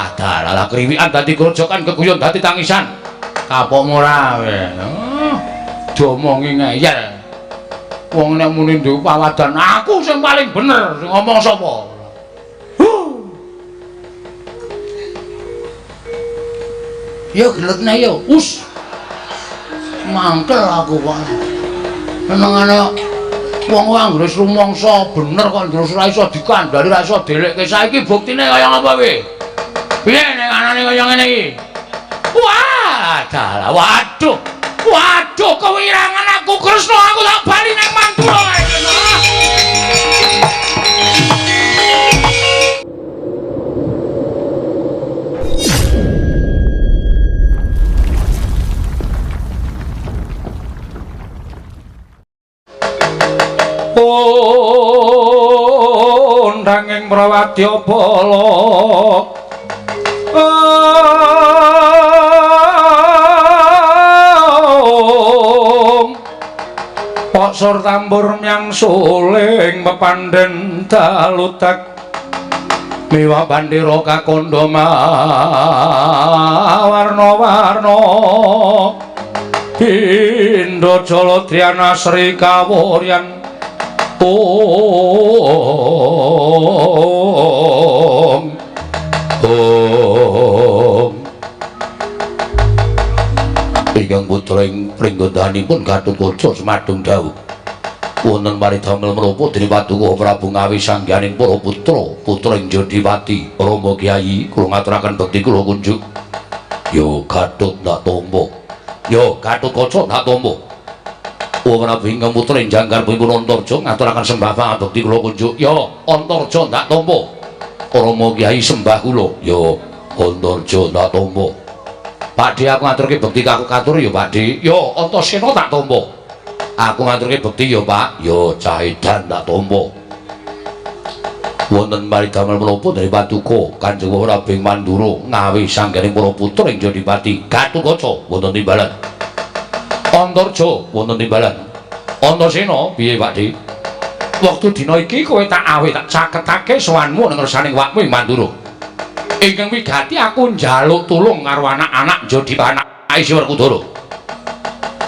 Wah, dalah kriwikan dadi grojokan keguyon dadi tangisan. Kapokmu ora kowe. Diomongi ngeyel. Wong nek muni duwe pawadan, aku sing paling bener, sing ngomong sapa? Ya geletne ya, us. Mangkel aku kok. Senengane wong anggere rumangsa bener kok terus ora iso dikandhani, ora iso delekke. Saiki buktine kaya ngapa kowe? Piye nek anane kaya ngene iki? Wah, dalah, waduh. Waduh, kewirangan aku Kresna, aku tak bali nang Mandura kae. Nanging prawadya bala Poksor tambur myang suling pepandhen dalutek miwa bandera kakandha warna-warna pindha jala Sri kawuryan. Om Om ingkang putra ing pringgondanipun Gatotkaca semadung dawuh wonten paridamel menapa dening Paduka Prabu Ngawi sangganing para putra putra ing Jodipati. Rama Kyai kula ngaturaken bekti kula kunjuk. Yo Gatot ndak tampa, yo Gatotkaca ndak tampa. Prabu ingkang putra ing jangkar pun Antarja ngaturaken sembah pangabekti kula kunjuk. Ya Antarja ndak tampa. Rama Kyai sembah kula. Ya Antarja ndak tampa. Pakde aku ngaturke bekti kaku katur ya Pakde. Ya Antasena tak tampa. Aku ngaturke bekti ya Pak. Ya Cahidan tak tampa. Wonten paridamel menapa dari Paduka Kanjeng Prabu ing Mandura Ngawi sangganing para putra ing Jodipati. Gatotkaca wonten timbalan. Antarja wonten timbalan. Antasena piye Pakde? Wektu dina iki kowe tak awe tak caketake sowanmu nang ngersaning wakmu ing Mandura. Ingkang wigati aku njaluk tulung karo anak-anak Jodipati anake Werkudara.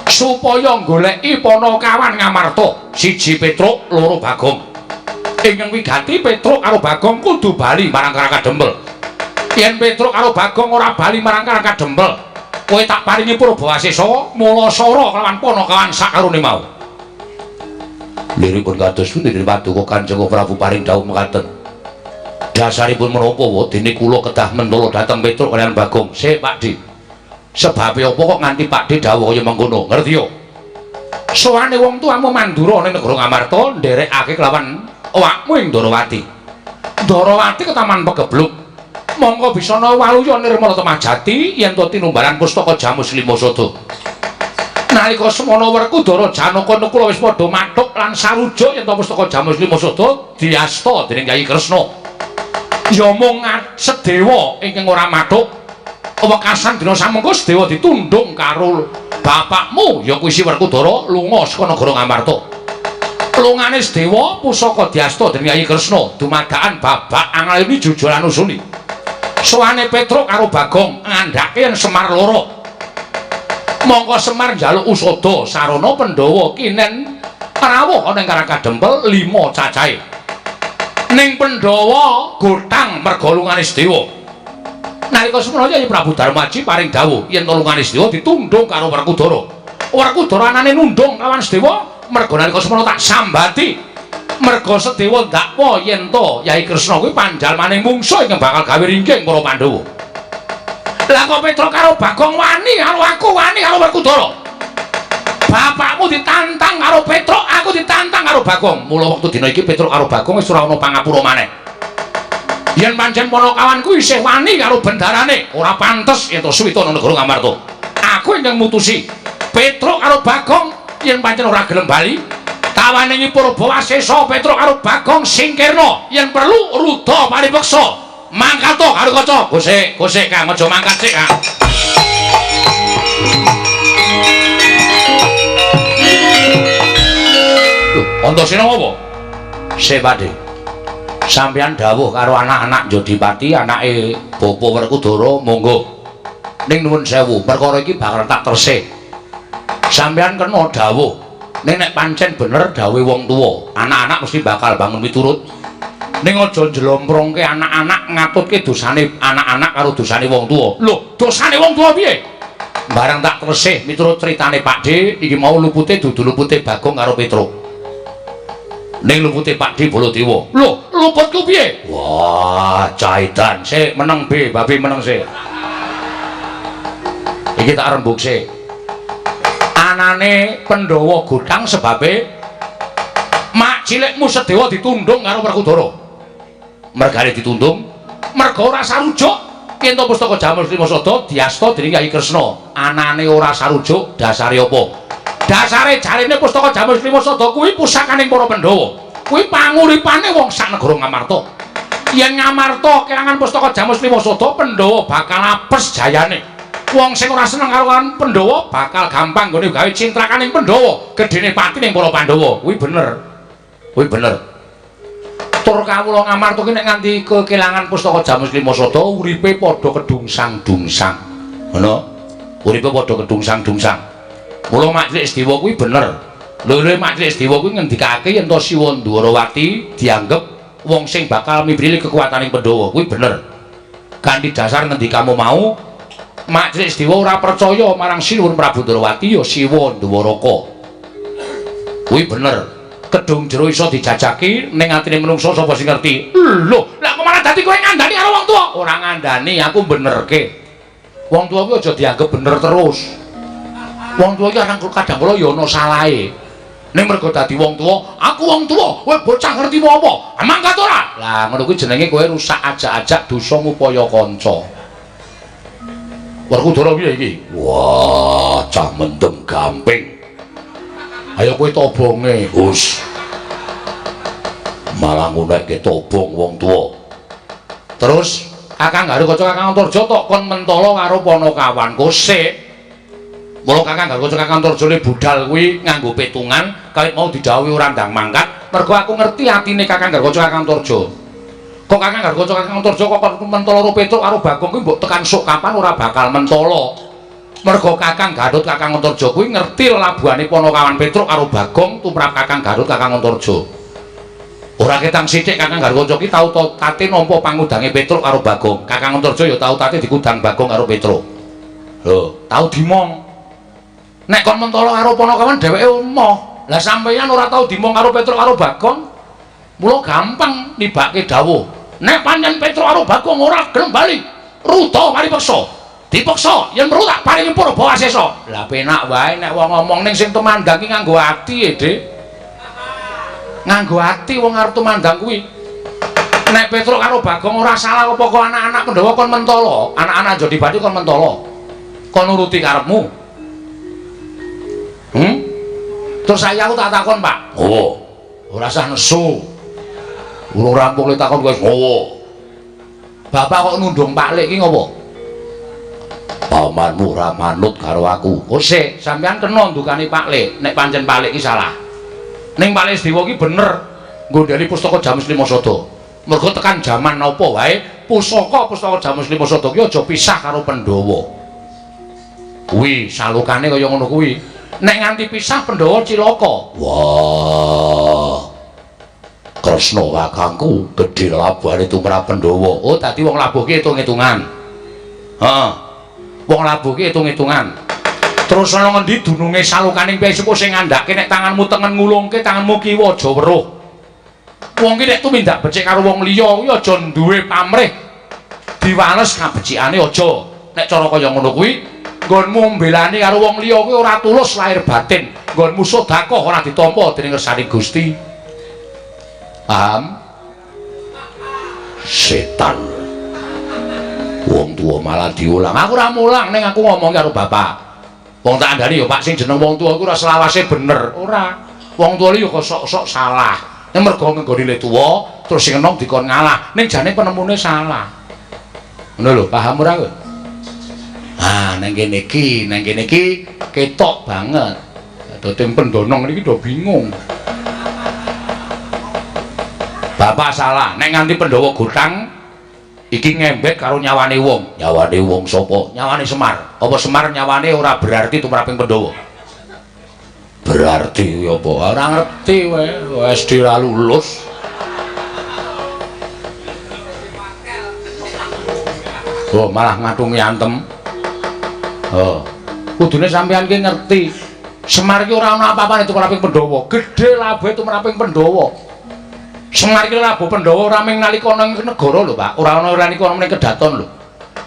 Supaya goleki Panakawan Ngamarta, siji Petruk, loro Bagong. Ingkang wigati Petruk karo Bagong kudu bali marang Karang Kadempel. Yen Petruk karo Bagong ora bali marang Karang Kadempel, kowe tak paringi Purbawasesa mulasara kelawan Panakawan sakarone mau. Liripun kados pundi Paduka Kanjeng Prabu paring dawuh mekaten. Dasaripun menapa dene kula kedah mentala dhateng Petruk kaliyan Bagong. Sik Pakde. Sebabe apa kok nganti Pakde dawuh kaya mengkono? Ngerti yo? Sowane wong tuamu Mandura ning negara Ngamarta nderekake kelawan awakmu ing Ndarawati. Ndarawati ketaman pegebluk. Mongko bisana waluya nirmala temah jati yen to tinumbalan pustaka Jamus Lima Sada. Nalika semana Werkudara Janaka Nakula wis padha mathuk lan sarujuk yen to pustaka Jamus Lima Sada diasta dening Kyai Kresna. Ya mung Sedewa ingkang ora mathuk. Wekasan dina samengko Sedewa ditundung karo bapakmu ya kuwi si Werkudara lunga saka negara Ngamarta. Lungane Sedewa pusaka diasta dening Kyai Kresna dumadakan babak angaleni jujulan usuli. Sowane Petruk karo Bagong ngandhake yen Semar loro. Mongko Semar njaluk usada sarana Pandhawa kinen rawuh ana ing Karang Kadempel 5 cacahe. Ning Pandhawa gotang merga lungane Sedewa. Nalika semana Kyai Prabu Darmaji paring dawuh yen lungane Sedewa ditundung karo Werkudara. Werkudara anane nundung kawan Sedewa merga nalika semana tak sambati. Merga Sedewa ndakwa yen to Yai Kresna kuwi panjalmaning mungsuh ingkang bakal gawe ringking para Pandhawa. Lah kok Petruk karo Bagong wani karo aku, wani karo Werkudara. Bapakmu ditantang karo Petruk, aku ditantang karo Bagong. Mula wektu dina iki Petruk karo Bagong wis ora ana pangapura maneh. Yen pancen Panakawanku isih wani karo bendarane, ora pantes yen to suwita nang negara Ngamarta. Aku ingkang mutusi Petruk karo Bagong yen pancen ora gelem bali, tawaningi Purbawasesa Petruk karo Bagong singkirna yen perlu ruda paripeksa. Mangkat to karo kaca. Gosek, gosek Kang, aja mangkat sik Kang. Lho, Antasena apa? Sik Pakde. Sampeyan dawuh karo anak-anak Jodipati, anake Bapak Werkudara monggo. Ning nuwun sewu, perkara iki bakal tak tresih. Sampeyan kena dawuh. Ning nek pancen bener dawuhe wong tuwa, anak-anak mesti bakal bangun miturut. Ning aja njlomprongke anak-anak ngatutke dosane anak-anak karo dosane wong tuwa. Lho, dosane wong tuwa piye? Barang tak tresih miturut critane Pak D, iki mau lupute dudu lupute Bagong karo Petruk. Ning lupute Pak D Baladewa. Lho, luputku piye? Wah, caitan sik meneng B, babi meneng sik. Iki tak rembug sik. Anane Pandhawa gotang sebabe mak cilikmu Sedewa ditundung karo Werkudara. Mergane ditundung, merga ora sarujuk yen to pustaka Jamus Lima Sada diasta dening Kyai Kresna. Anane ora sarujuk dasare apa? Dasare jarene pustaka Jamus Lima Sada kuwi pusakaning para Pandhawa. Kuwi panguripane wong sak negara Ngamarta. Yen Ngamarta kelangan pustaka Jamus Lima Sada, Pandhawa bakal apes jayane. Wong sing ora seneng karo Pandhawa bakal gampang nggone gawe cintrakaning Pandhawa, gedene pati ning para Pandhawa. Kuwi bener. Kuwi bener. Tur kawula Ngamarta ki nek nganti kekelangan pustaka Jamus Lima Sada uripe padha kedungsang-dungsang. Ngono. Uripe padha kedungsang-dungsang. Mula Mak Cilik Sedewa kuwi bener. Lho Mak Cilik Sedewa kuwi ngendikake yen to Siwa Ndwarawati dianggep wong sing bakal mibrili kekuataning Pandhawa. Kuwi bener. Kanthi dasar ngendikamu mau, Mak Cilik Sedewa ora percaya marang Sinuwun Prabu Ndwarawati ya Siwa Ndwaraka. Kuwi bener. Kedung jero iso dijajaki ning atine menungso sapa sing ngerti. Lho, lah kok malah dadi kowe ngandani karo wong tuwa? Ora ngandani, aku benerke. Wong tuwa kuwi aja dianggep bener terus. Wong tuwa iki kadang kala ya ana salahe. Ning mergo dadi wong tuwa, aku wong tuwa, kowe bocah ngerti apa? Mangkat ora? Lah ngono kuwi jenenge kowe rusak ajak-ajak dosa ngupaya kanca. Werkudara piye iki? Wah, cah mendem gamping. Ayo kowe tobonge. Hus. Malah ngunekke tobong wong tuwa. Terus Kakang Garukaca Kakang Antarja tok kon mentala karo Panakawan kosek. Mula Kakang Garukaca Kakang Antarja le budal kuwi nganggo petungan, kawit mau didhawuhi ora ndang mangkat, mergo aku ngerti atine Kakang Garukaca Kakang Antarja. Kok Kakang Garukaca Kakang Antarja kok kon mentala karo Petruk karo Bagong kuwi mbok tekan sok kapan ora bakal mentala. Mergo Kakang Garut Kakang Antarja kuwi ngerti lelabuhane Panakawan Petruk karo Bagong tumrap Kakang Garut Kakang Antarja. Ora ketang sithik Kakang Garukaca ki tau tate nampa pangudange Petruk karo Bagong. Kakang Antarja ya tau tate dikudang Bagong karo Petruk. Lho, tau dimong. Nek kon mentala karo Panakawan dheweke emoh. Lah sampeyan ora tau dimong karo Petruk karo Bagong. Mula gampang nibake dawuh. Nek pancen Petruk karo Bagong ora gelem bali, ruda mari peksa. Dipeksa yen perlu tak paringi purba wasesa. Lah penak wae nek wong ngomong ning sing tumandang ki nganggo ati e, Dik. Nganggo ati wong arep tumandang kuwi. Nek Petruk karo Bagong ora salah apa kok anak-anak Pandhawa kon mentala, anak-anak Jodibati kon mentala. Kon nuruti karepmu. Hmm? Terus saya aku tak takon, Pak. Oh. Ora usah nesu. Urung rampung le takon kowe ngowo. Bapak kok nundung Pak Lek iki ngopo? Pamanmu ora manut karo aku. Oh sik, sampean kena ndukani Pak Lek nek pancen Pak Lek iki salah. Ning Pak Lek Sedewa iki bener nggondheli pustaka Jamus Lima Sada. Mergo tekan jaman apa wae pusaka-pusaka Jamus Lima Sada ki aja pisah karo Pandhawa. Kuwi salukane kaya ngono kuwi. Nek nganti pisah Pandhawa cilaka. Wah. Kresna kakangku gedhe labuhane tumrap Pandhawa. Oh, dadi wong labuh ki hitung-hitungan. Heeh. Wong labuh ki hitung-hitungan. Terus ana ngendi dununge salukaning piyai sepuh sing ngandhake nek tanganmu tengen ngulungke tanganmu kiwa aja weruh. Wong ki nek tumindak becik karo wong liya kuwi aja duwe pamrih diwales kabecikane aja. Nek cara kaya ngono kuwi nggonmu mbelani karo wong liya kuwi ora tulus lahir batin. Nggonmu sedekah ora ditampa dening ngersane Gusti. Paham? Setan. Wong tuwa malah diulang. Aku ora mulang ning aku ngomong karo bapak. Wong tak andani ya Pak sing jeneng wong tuwa iku ora selawase bener. Ora. Wong tuwa iki ya kok sok-sok salah. Ning mergo ngenggoni le tuwa terus sing enom dikon ngalah. Ning jane penemune salah. Ngono lho, paham ora kowe? Ah, nang kene iki ketok banget. Dadi pendonong niki do bingung. Bapak salah, nek nganti Pandhawa gotang Iki ngembek karo nyawane wong. Nyawane wong sapa? Nyawane Semar. Apa Semar nyawane ora berarti tumraping Pandhawa? Berarti kuwi apa? Ora ngerti kowe. SD ora lulus. Oh, malah ngatungi antem. Oh. Kudune sampeyan ki ngerti. Semar ki ora ana apa-apane tumraping Pandhawa. Gedhe labuhe tumraping Pandhawa. Semar ki labuh Pandhawa ora mung nalika ana ing negara lho, Pak. Ora ana nalika ana ning kedaton lho.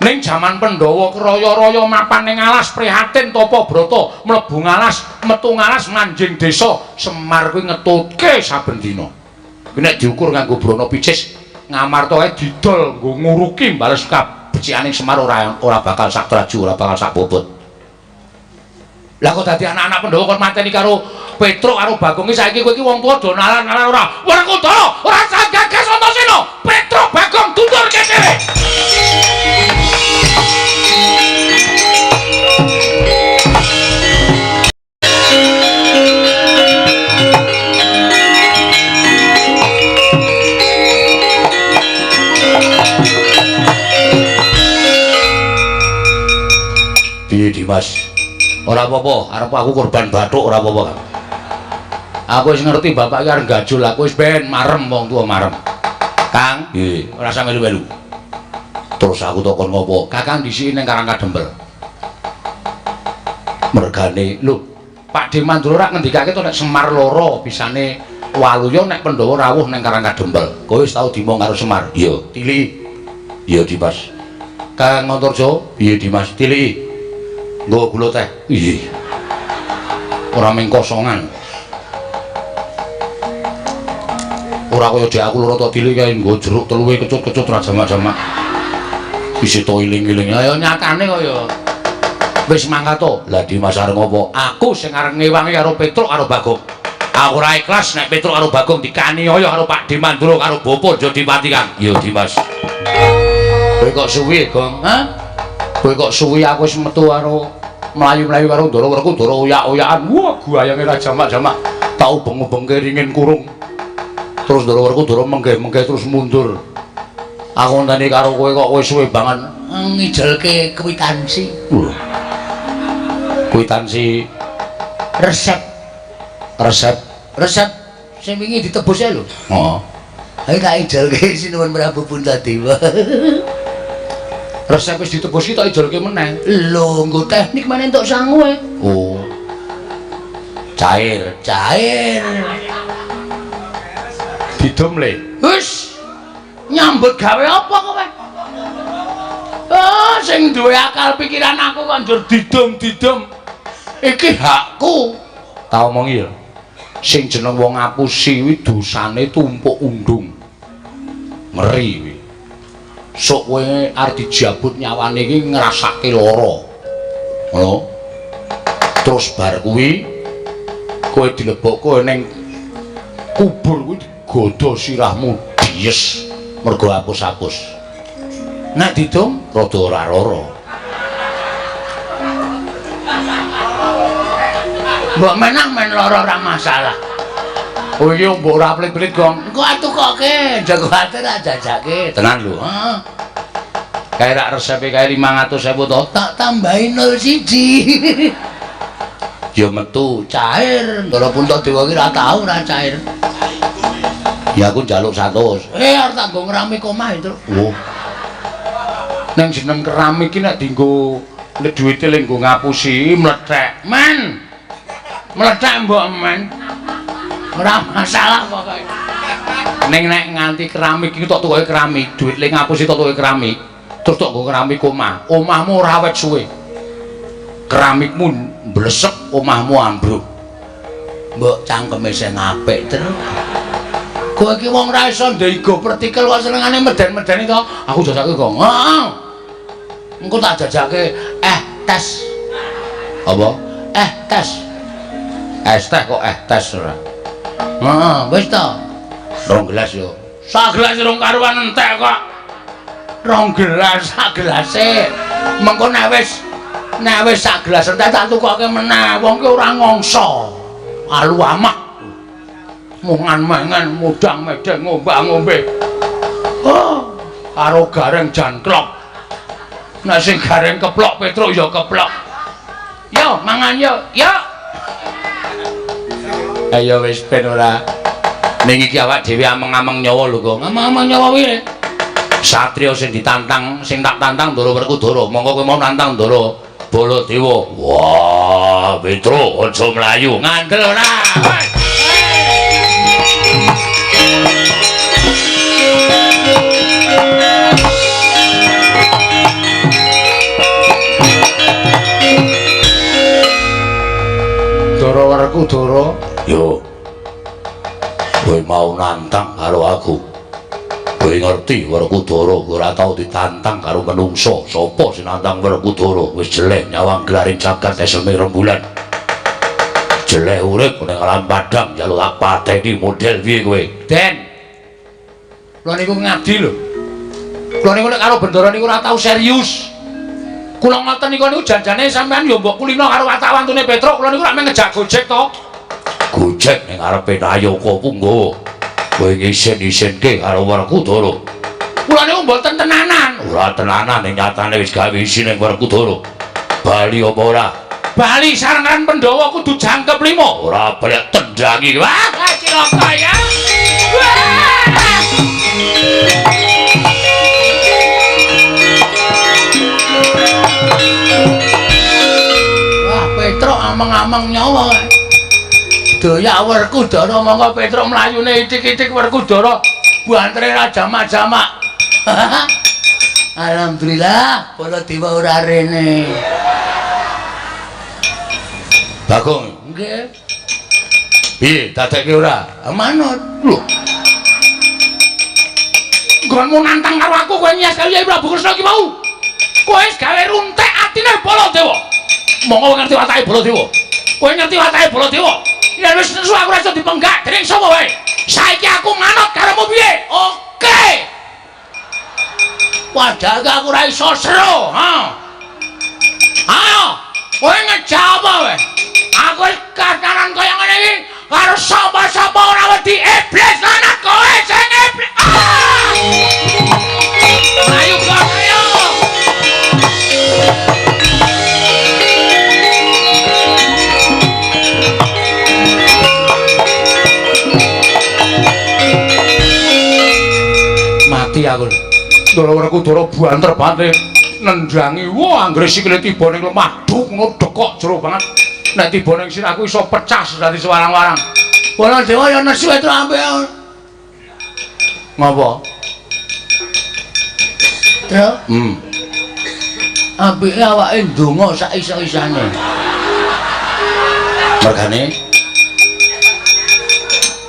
Ning jaman Pandhawa kraya-raya mapan ning alas prihatin tapa brata, mlebu ngalas, metu ngalas manjing desa. Semar kuwi ngetutke saben dina. Kuwi nek diukur nganggo brana picis, Ngamarta kae didol nggo nguruki bales kabeciane Semar ora bakal sak traju, ora bakal sak bobot. Lah kok dadi anak-anak Pandhawa kon mateni karo Petruk karo Bagong iki saiki kowe iki wong tuwa do nalar-nalar ora. Werkudara ora usah gagas Antasena. Petruk Bagong dundurke dhewe. Piye Dimas? Ora apa-apa, arep aku korban bathuk ora apa-apa. Aku wis ngerti bapak iki arep gajul, aku wis ben marem wong tuwa marem. Kang, nggih, ora usah melu-melu. Terus aku takon ngopo? Kakang dhisiki ning Karang Kadempel. Mergane, lho, Pak De Mandura rak ngendikake to nek Semar loro bisane waluya nek Pandhawa rawuh ning Karang Kadempel. Kowe wis tau dimong karo Semar? Iya, tiliki. Iya, Dimas. Kang Antarja, piye Dimas? Tiliki. Nggo gula teh. Iya. Ora mung kosongan. Ora kaya dhek aku loro to tilik kae nggo jeruk teluwe kecut-kecut ra jamak-jamak. Isih to iling-iling. Ayo nyatane kaya wis mangkat to. Lah Dimas arep ngopo? Aku sing arep ngewangi karo Petruk karo Bagong. Aku ora ikhlas nek Petruk karo Bagong dikaniaya karo Pak De Mandura karo Bapa Jodipati Kang. Iya Dimas. Kowe kok suwi, Gong? Hah? Kowe kok suwi aku wis metu karo mlayu-mlayu karo Ndara Werkudara oyak-oyakan. Wah, guayange ra jamak-jamak. Tak ubeng-ubengke ringin kurung. Terus Ndara Werkudara menggeh-menggeh terus mundur. Aku ngenteni karo kowe kok kowe suwe banget ngijelke kwitansi. Kwitansi resep. Resep. Resep sing wingi ditebus ae lho. Heeh. Ayo tak ijelke Sinuwun Prabu Puntadewa. Resep wis ditebus iki tak ijelke meneh. Lho, nggo teknik meneh entuk sangu e. Oh. Cair, cair. Didum le. Wis. Nyambut gawe apa kowe? Ah, sing duwe akal pikiran aku kok njur didum-didum. Iki hakku. Tak omongi ya. Sing jeneng wong ngapusi kuwi dosane tumpuk undung. Ngeri kuwi. Sok kowe arep dijabut nyawane iki ngrasake lara. Ngono. Terus bar kuwi kowe dilebokke ning kubur kuwi digodha sirahmu dies mergo apus-apus. Nek didum rada ora lara. Mbok menang men lara ora masalah. Oh iya mbok ora pelit-pelit, Gong. Engko atukoke, jago ate ra jajake. Tenan lho. Heeh. Kae rak resepe kae 500.000 to. Tak tambahi 01. Ya metu cair. Ndara Puntadewa ki ora tau ora cair. Ya aku njaluk 100. Arep tak nggo keramik omah itu. Oh. Neng jeneng keramik ki nek dienggo duwite le nggo ngapusi mlethek. Men. Mlethek mbok men. Ora masalah pokoke. Ning nek nganti keramik iki tok tukoke keramik, duit le ngapusi tok tukoke keramik. Terus tok nggo keramik omah. Omahmu ora awet suwe. Keramikmu mblesek, omahmu ambruk. Mbok cangkeme sing apik terus. Kowe iki wong ra iso ndego pertikel kok senengane meden-medeni to. Aku jajake kok. Heeh. Engko tak jajake tes. Apa? Tes. Es teh kok tes ora. Heeh, wis to. 2 gelas yo. Sak gelas rong karuan entek kok. 2 gelas sak gelase. Mengko nek wis sak gelas entek tak tukoke meneh. Wong ki ora ngongso. Alu amak. Mungan mangan mudang medeng ngombak ngombe. Oh. Karo gareng janklok. Nek sing gareng keplok Petruk ya keplok. Yo mangan yo, yo. Ayo wis ben ora. Ning iki awak dhewe ameng-ameng nyawa lho kok. Ameng-ameng nyawa piye? Satria sing ditantang, sing tak tantang Ndara Werkudara. Monggo kowe mau nantang Ndara Baladewa. Wah, Petruk aja mlayu. Ngandel ora. Ndara Werkudara, yo. Kowe mau nantang karo aku. Kowe ngerti Werkudara ora tau ditantang karo menungso. Sapa sing nantang Werkudara? Wis jeleh nyawang gelaring jagat eseme rembulan. Jeleh urip ning alam padang njaluk tak pateni model piye kowe? Den. Kula niku ngabdi lho. Kula niku nek karo bendara niku ora tau serius. Kula ngoten niku niku janjane sampean yo mbok kulino karo watak-wantune Petruk. Kula niku lak mung ngejak gojek to. Gojek ning ngarepe Nayaka Punggawa. Kowe ngisin-isinke karo Werkudara. Kula niku mboten tenanan. Ora tenanan ning nyatane wis gawe isin ning Werkudara. Bali apa ora? Bali sarengan Pandhawa kudu jangkep 5. Ora balik tendangi. Wah, cilaka ya. Wah. Wah, Petruk ameng-ameng nyawa. Doyak Werkudara monggo Petruk mlayune itik-itik Werkudara bantere ra jamak-jamak. Alhamdulillah Baladewa ora rene. Bagong, nggih. Piye dadekke ora? Manut. Lho. Nggonmu nantang karo aku kowe nyes karo Yai Prabu Kresna iki mau. Kowe wis gawe runtek atine Baladewa. Monggo ngerti watake Baladewa. Kowe ngerti watake Baladewa. Yen wis nesu aku ora iso dipenggak dening sapa wae. Saiki aku manut karepmu piye? Oke. Padahal aku ora iso seru, ha. Ayo, kowe ngejak apa kowe? Aku wis kataran kaya ngene iki karo sapa-sapa ora wedi iblis lanat kowe sing iblis. Ah! Ayo kok ayo. Mati aku. Ndara Werkudara banter banget nendangi. Wah, anggere sikile tiba ning lemah duk ngono dekok jero banget. Nek tiba ning sirahku iso pecah dadi sewarang-warang. Baladewa ya nesu itu ampe. Ngopo? Truk. Apike awake ndonga sak iso-isane. Mergane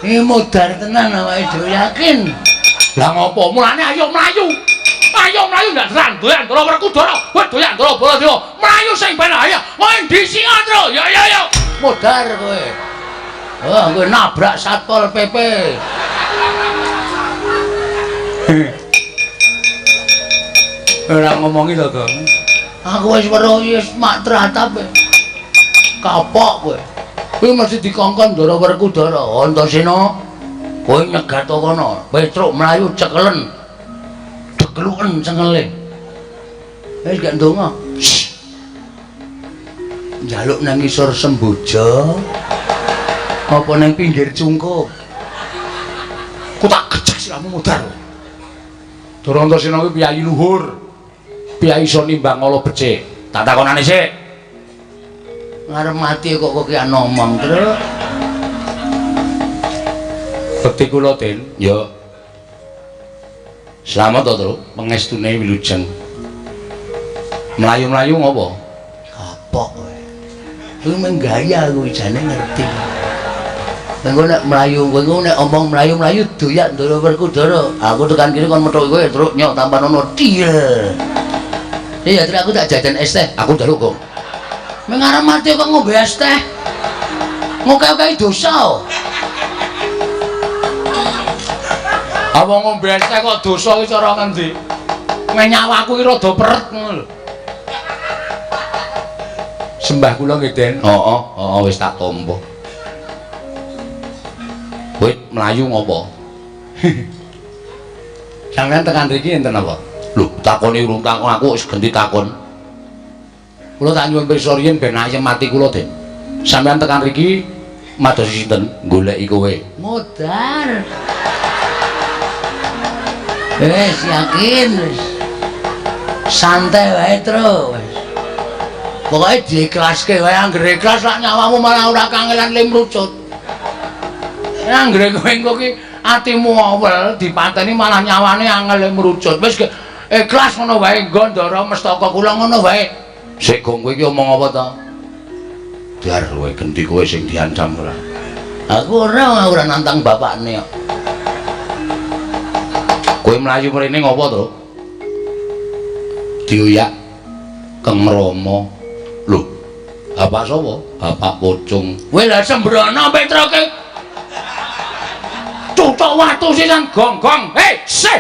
iki modar tenan awake dhewe yakin. Lah ngopo? Mulane ayo mlayu. Ayo mlayu ndak tenan doyan Ndara Werkudara. Kowe doyan Ndara Baladewa. Mlayu sing ben ayo. Kowe ndisi Andro. Ya ya ya. Modar kowe. Oh, kowe nabrak Satpol PP. Ora ngomongi to, Gong. Aku wis weruh wis mak tratap. Kapok kowe. Kuwi mesti dikongkon Ndara Werkudara. Antasena, kowe nyegat kono. Petruk mlayu cekelen. Dekluken cengele. Wis gak ndonga. Njaluk nang ngisor semboja. Apa nang pinggir cungkup. Ku tak gejek sirahmu modar. Ndara Antasena kuwi piyayi luhur. Piyayi iso nimbang ala becik. Tak takonane sik. Ngarep mati kok kok kian ngomong terus. Bekti kula, Den. Ya. Slamet to, Truk, pengestune wilujeng. Mlayu-mlayu ngopo? Kapok kowe. Kuwi mung gaya kuwi jane ngerti. Engko nek mlayu, kowe nek omong mlayu-mlayu doyak Ndara Werkudara. Aku tekan kene kon methuki kowe truk nyok tampan ono til. Iya, terus aku tak jajan es teh. Aku njaluk, Gong. Mung arep mati kok ngombe es teh. Ngoke-oke dosa. Apa ngombe es teh kok dosa iki cara ngendi? Meh nyawaku iki rada peret ngono lho. Sembah kula nggih, Den. Heeh, heeh wis tak tampa. Kowe mlayu ngopo? Sampeyan tekan mriki enten apa? Lho, takoni urung takon aku wis genti takon. Kula tak nyuwun pirsa riyin ben ayem ati kula, Den. Sampeyan tekan mriki madosi sinten? Goleki kowe. Modar. Wis yakin wis. Santai wae, Tru. Wis. Pokoke diikhlaske wae, anggere ikhlas lak nyawamu malah ora kangelan limrucut. Anggere kowe engko ki atimu awel dipateni malah nyawane angel limrucut. Wis ikhlas ngono wae, nggo ndara mestaka kula ngono wae. Sik gong kowe iki omong apa ta? Dar kowe genti kowe sing diancam ora. Aku ora nantang bapakne kok. Kowe mlayu mrene ngopo to? Dioyak Kang Rama. Lho, bapak sapa? Bapak Pocung. Kowe lha sembrono Petroke. Cucuk watu sisan gong-gong. Hei, sih.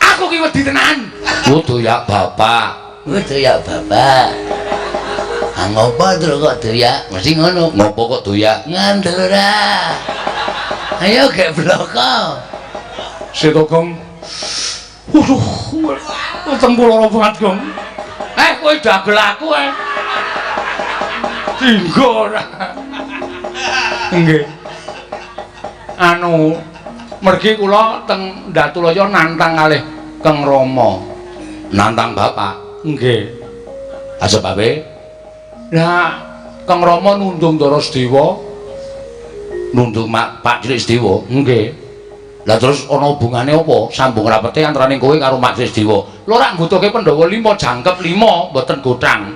Aku ki wedi tenan. Kudu yak bapak. Kudu yak bapak. Ah ngopo tru kok doyak? Mesti ngono. Ngopo kok doyak? Ngandel ora. Ayo gek bloko. Seto gong. Waduh, weteng kula lara banget, Gong. Kowe dagel aku eh. Dinggo ora. Nggih. Anu, mergi kula teng Datulaya nantang kalih Kang Rama. Nantang bapak? Nggih. Ah sebabe? Lah, Kang Rama nundung Ndara Sedewa. Nundung Pak Cilik Sedewa? Nggih. Lah terus ana hubungane apa? Sambung rapete antarane kowe karo Mak Cilik Sedewa. Lho rak nggutuke Pandhawa 5 jangkep 5 mboten gothang.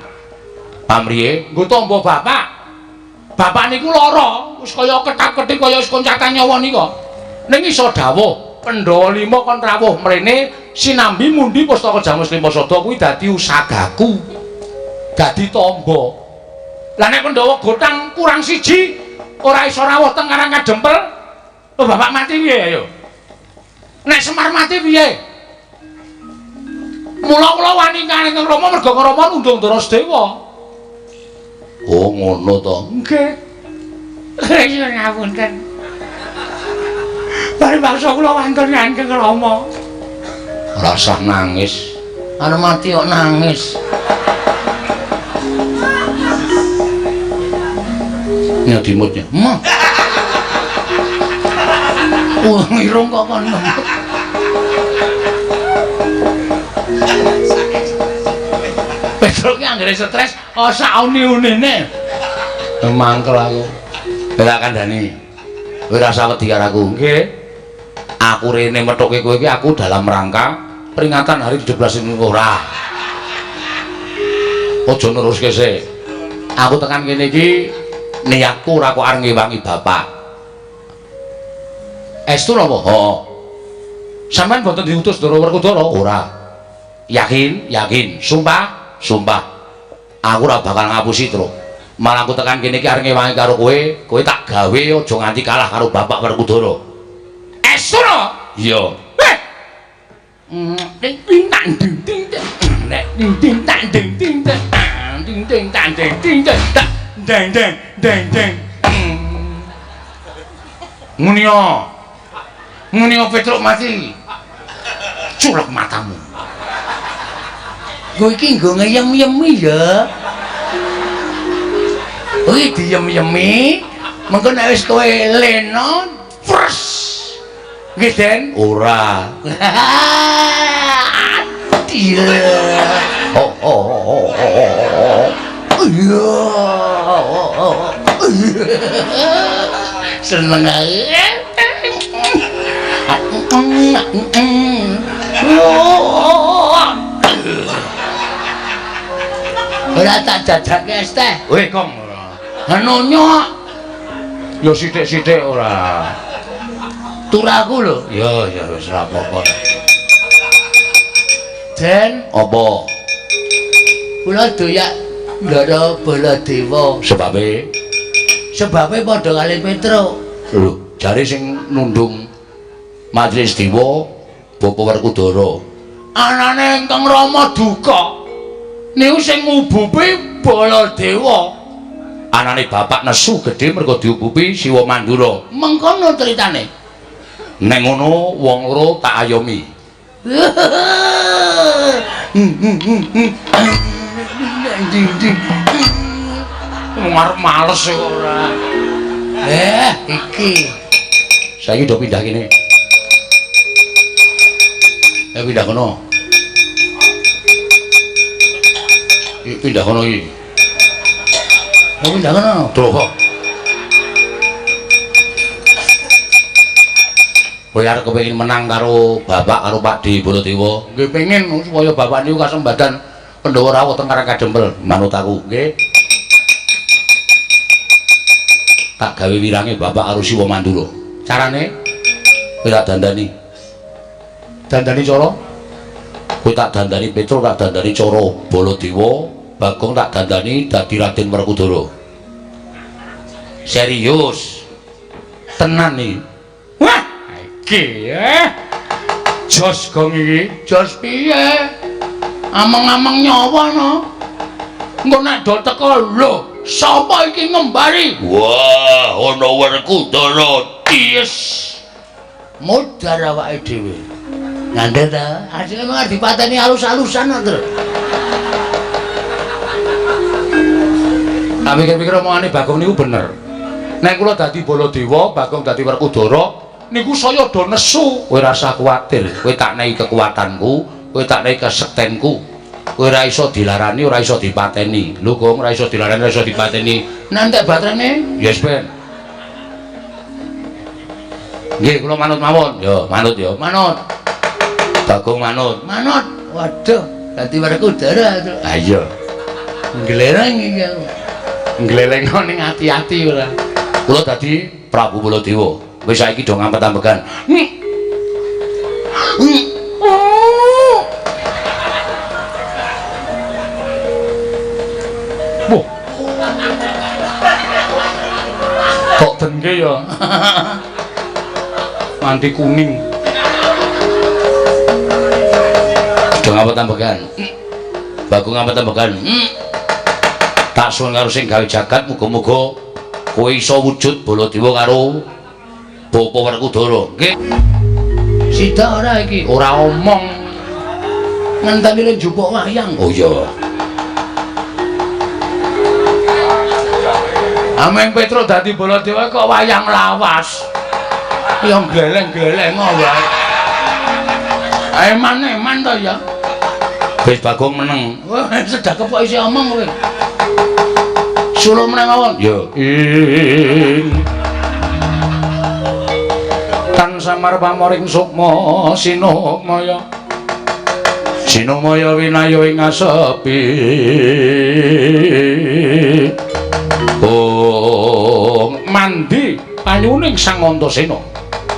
Pamriye? Nggo tamba bapak. Bapak niku lara, wis kaya ketap-ketip kaya wis koncatan nyawa nika. Ning iso dawuh, Pandhawa 5 kon rawuh mrene sinambi mundi pustaka Jamus Lima Sada kuwi dadi usagaku. Dadi tamba. Lah nek Pandhawa gothang kurang siji ora iso rawuh teng Karang Kadempel, oh bapak mati piye ayo? Nek Semar mati piye? Mula kula wani kalih Kang Rama merga Kang Rama nundung Ndara Sedewa. Oh ngono to. Nggih. Iya ngapunten. Paribasa kula wantun Kang Rama. Ora usah nangis. Arep mati kok nangis. Nyedimutnya. Mah. Wah, irung kok kon ngemut. Petruk ki anggere stres, oh sak uni-unine. Mangkel aku. Ora kandhani. Kowe ora usah wedi karo aku. Nggih. Aku rene methuke kowe iki aku dalam rangka peringatan hari 17 ini ora. Aja neruske sik. Aku tekan kene iki niatku ora kok arep ngewangi bapak. Estu napa? Heeh. Sampeyan mboten diutus Ndara Werkudara? Ora. Yakin? Yakin. Sumpah? Sumpah. Aku ora bakal ngapusi, Truk. Malah aku tekan kene iki arep ngewangi karo kowe, kowe tak gawe aja nganti kalah karo bapak Werkudara. Estu no? Iya. Heh. Ding ding tang ding ding ding ding tang ding ding ding ding tang ding ding ding deng deng deng deng. Muni yo. Muni yo Petruk mati. Culek matamu. Kowe iki nggo ngeyem-yemi ya. Kowe diyem-yemi, mengko nek wis kowe lena, pres. Nggih, Den? Ora. Iya. Oh oh oh oh. Iya. Seneng ae. Ora tak jajake es teh. Weh, Kong. Nonyo. Ya sithik-sithik ora. Turaku lho. Ya, ya wis ora apa-apa. Den, apa? Kula doyak Ndara Baladewa. Sebabe? Sebabe padha kali Petruk. Lho, jare sing nundung Majelis Dewa Bapak Werkudara. Anane Kang Rama duka. Niku sing ngubupi Baladewa. Anane bapak nesu gedhe mergo diubupi Siwa Mandura. Mengkono critane. Nek ngono wong loro tak ayomi. Wong arep males kok ora. Iki. Saiki do pindah kene. Pindah kono. Iki pindah kono iki. Pindah kono. Duh. Kowe arep kepengin menang karo bapak karo Pakde Baladewa? Nggih pengin supaya bapak niku kasembadan Pandhawa rawuh teng Karang Kadempel. Manut aku, nggih. Tak gawe wirange bapak karo Siwa Mandura. Carane kowe tak dandani. Dandani cara? Kowe tak dandani Petruk, tak dandani cara Baladewa, Bagong tak dandani dadi Raden Werkudara. Serius. Tenan iki. Wah, iki jos gong iki. Jos piye? Ameng-ameng nyawa no. Engko nek do teko lho, sapa iki ngembari? Wah, ana Werkudara. Yes. Modar awake dhewe. Ngandel ta? Asline mung dipateni alus-alusan to, Tru. Tak pikir-pikir omongane Bagong niku bener. Nek kula dadi Baladewa, Bagong dadi Werkudara, niku saya do nesu. Kowe rasa kuwatir, kowe tak nehi kekuatanku, kowe tak nehi kesektenku. Kowe ora iso dilarani, ora iso dipateni. Lho Gong, ora iso dilarani, ora iso dipateni. Nantek baterene? Yes ben. Nggih, kula manut mawon. Yo, manut yo, manut. Bagong manut. Manut. Waduh, dadi Werkudara. Ha iya. Nglereng iki aku. Ngleleng ning ati-ati ora. Kula dadi Prabu Baladewa. Wis saiki do ngampet-ambegan. Wah. Kok dengke ya? Nganti kuning. Do ngampet-ambegan. Bagong ngampet-ambegan. Tak suwun karo sing gawe jagat, muga-muga kowe iso wujud Baladewa karo Bapa Werkudara. Nggih. Sida ora iki? Ora omong. Ngenteni le njupuk wayang. Oh iya. Ameng Petruk dadi Baladewa kok wayang lawas. Ya gleleng-gleleng wae. Eman-eman to ya. Wis Bagong meneng. Wah, sedak kepok isih omong kowe. Suruh meneng mawon. Ya. Tan samar pamoring sukma sinukmaya. Sinukmaya winaya ing asepi. Oh, mandi panyuning Sang Antasena.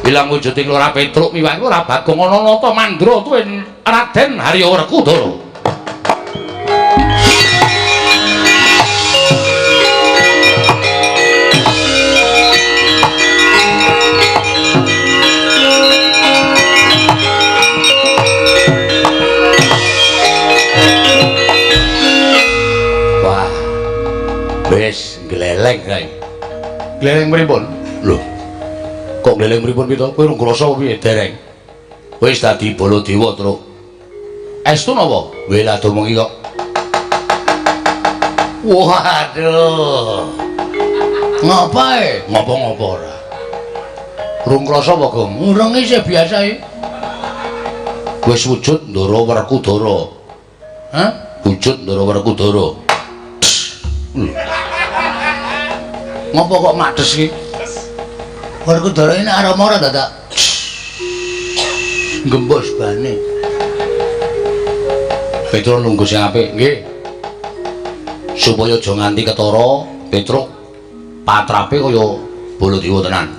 Ilang wujuding Lurah Petruk miwah Lurah Bagong ana nata mandra tuwin Raden Harya Werkudara. Wah. Wis gleleng kae. Gleleng pripun? Lho. Kok gleleng pripun pito? Kowe rung krasa piye dereng? Wis dadi Baladewa, Truk. Estu napa? Weh lah domengi kok. Waduh. Ngapae? Ngopo-ngopo ora. Rung krasa apa, Gong? Urung isih biasa iki. Wis wujud Ndara Werkudara. Hah? Wujud Ndara Werkudara. Ngopo kok makdes iki? Werkudara ini aroma ora dadak. Gembos bane. Petruk nunggu sing apik, nggih. Supaya aja nganti ketara, Petruk patrape kaya Baladewa tenan.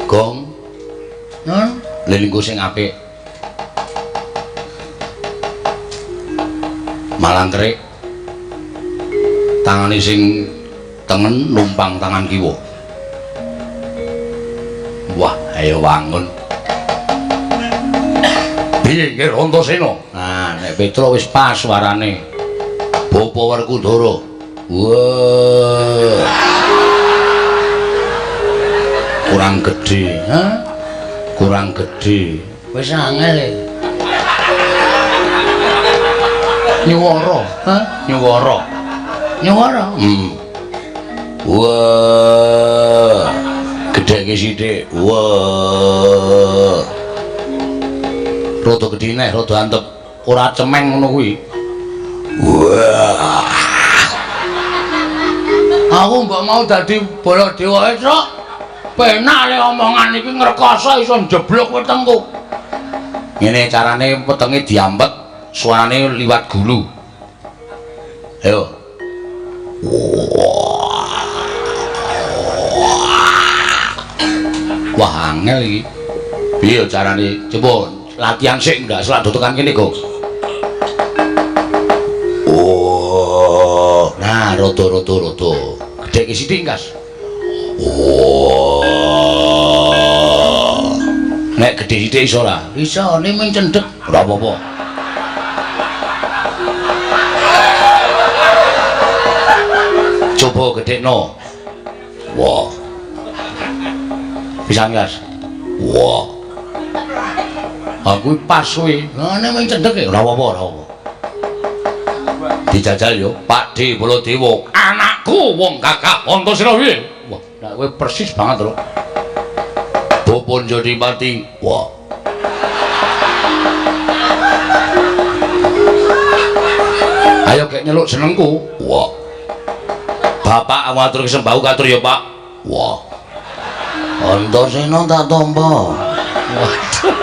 Gong. Nun, lelungguh sing apik. Malangkerik. Tangane sing tengen numpang tangan kiwa. Wah, ayo wangun. Piye nggih Antasena? Nah, nek Petruk wis pas suarane. Bapa Werkudara. Wah. Kurang gedhe, ha? Kurang gedhe. Wis angel e. Nyuwara, ha? Nyuwara. Nyuwara. Wah. Gedheke sithik. Wah. Rada gedhe neh, rada antep. Ora cemeng ngono kuwi. Wah. Aku mbok mau dadi Baladewa e, Truk. Penak le omongan iki ngrekoso iso njeblok wetengku. Ngene carane wetenge diampet, suarane liwat gulu. Ayo. Wah, angel iki. Piye carane? Coba latihan sik ndak selak tekan kene, Gong. Oh, nah rada-rada rada. Gedheke sithik, Kas. Oh. Nek gedhe sithik iso ora? Iso, ne mung cendhek. Ora apa-apa. Coba gedhekno. Wah. Pisan, Kas. Wah. Aku pas kuwi. Lah nek mung cendhek e ora apa-apa, ora apa. Dijajal yo, Pak D Baladewa. Anakku wong gagah Antasena piye? Wah, nek kowe persis banget lho. Bapa Jodipati. Wah. Ayo gek nyeluk jenengku. Wah. Bapak ngatur sembah katur ya, Pak. Wah. Antasena tak tampa. Waduh.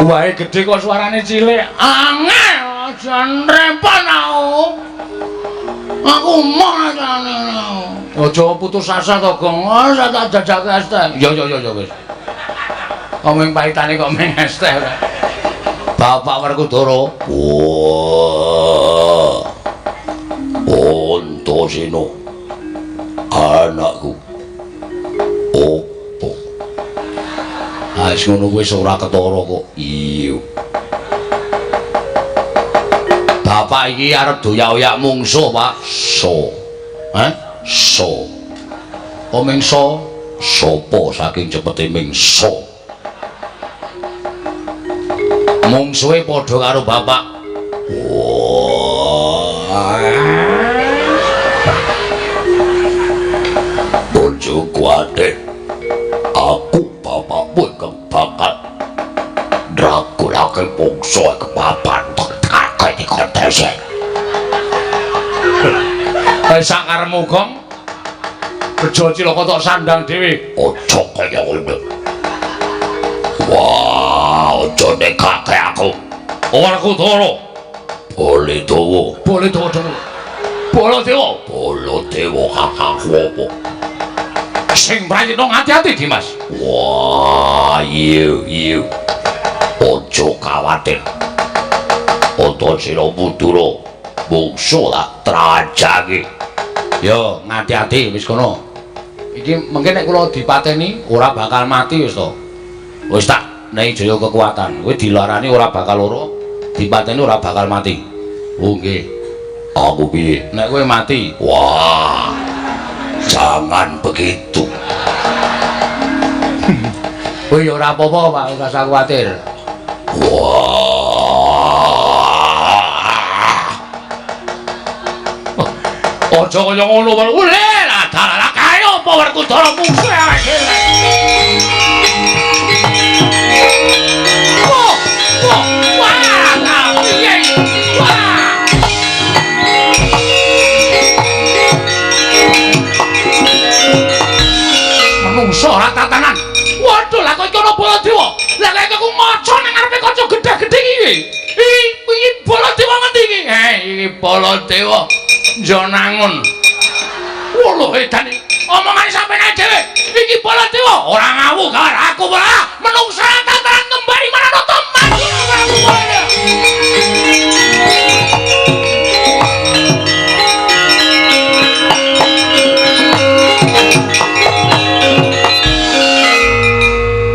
Wae gedhe kok suarane cilik. Angel, aja repot aku. Aku emoh jane. Aja putus asa to, Gong. Ora tak jajake es teh. Ya ya ya ya wis. Kok mung pahitane kok mung es teh ora. Bapak Werkudara. Wah. Antasena. Anakku. Opo? Ah, wis ngono kuwi ora ketara kok. Iya. Bapak iki arep doyak-oyak mungsuh, Pak. So. Hah? So. Oh, mingso. Sopo saking cepete mingso. Mungsuhe padha karo bapak. Wah. Bojo kuwate. Aku bapakmu ingkang bakal ndragulake bangsa kepapan tekake dikontese. Wis sak karepmu, Gong. Bejo cilaka tok sandang dhewe. Aja kaya ngono. Wah, aja nekake aku. Werkudara. Baladewa. Baladewa dhewe. Baladewa. Baladewa kakangku apa? Sing prayitna ngati-ati, Dimas. Wah, iya iya. Aja kawatir. Antasena Madura mungsuh tak trajangi. Yo, ngati-ati wis kono. Iki mengke nek kula dipateni ora bakal mati wis to. Wis tak nehi jaya kekuatan. Kowe dilarani ora bakal lara, dipateni ora bakal mati. Oh nggih. Aku piye? Nek kowe mati. Wah. Jangan begitu. Kowe ya ora apa-apa, Pak, ora usah kuwatir. Wah. Aja kaya ngono, Pak. Ule, lah dalah kae apa Werkudara mungsuh awake dhewe. Wah, wah, wah, piye? Wah. Menungso ora tatanan. Waduh, lah kok iki ana Baladewa. Lah kok aku maca nang ngarepe kaca gedhe-gedhe iki. Iki Baladewa ngendi iki? Iki Baladewa. Njonangun. Wuluh edan iki. Omongane sampeyan dhewe. Iki Baladewa ora ngawu karo aku ora. Menungso ora tatanan kembali marang teman.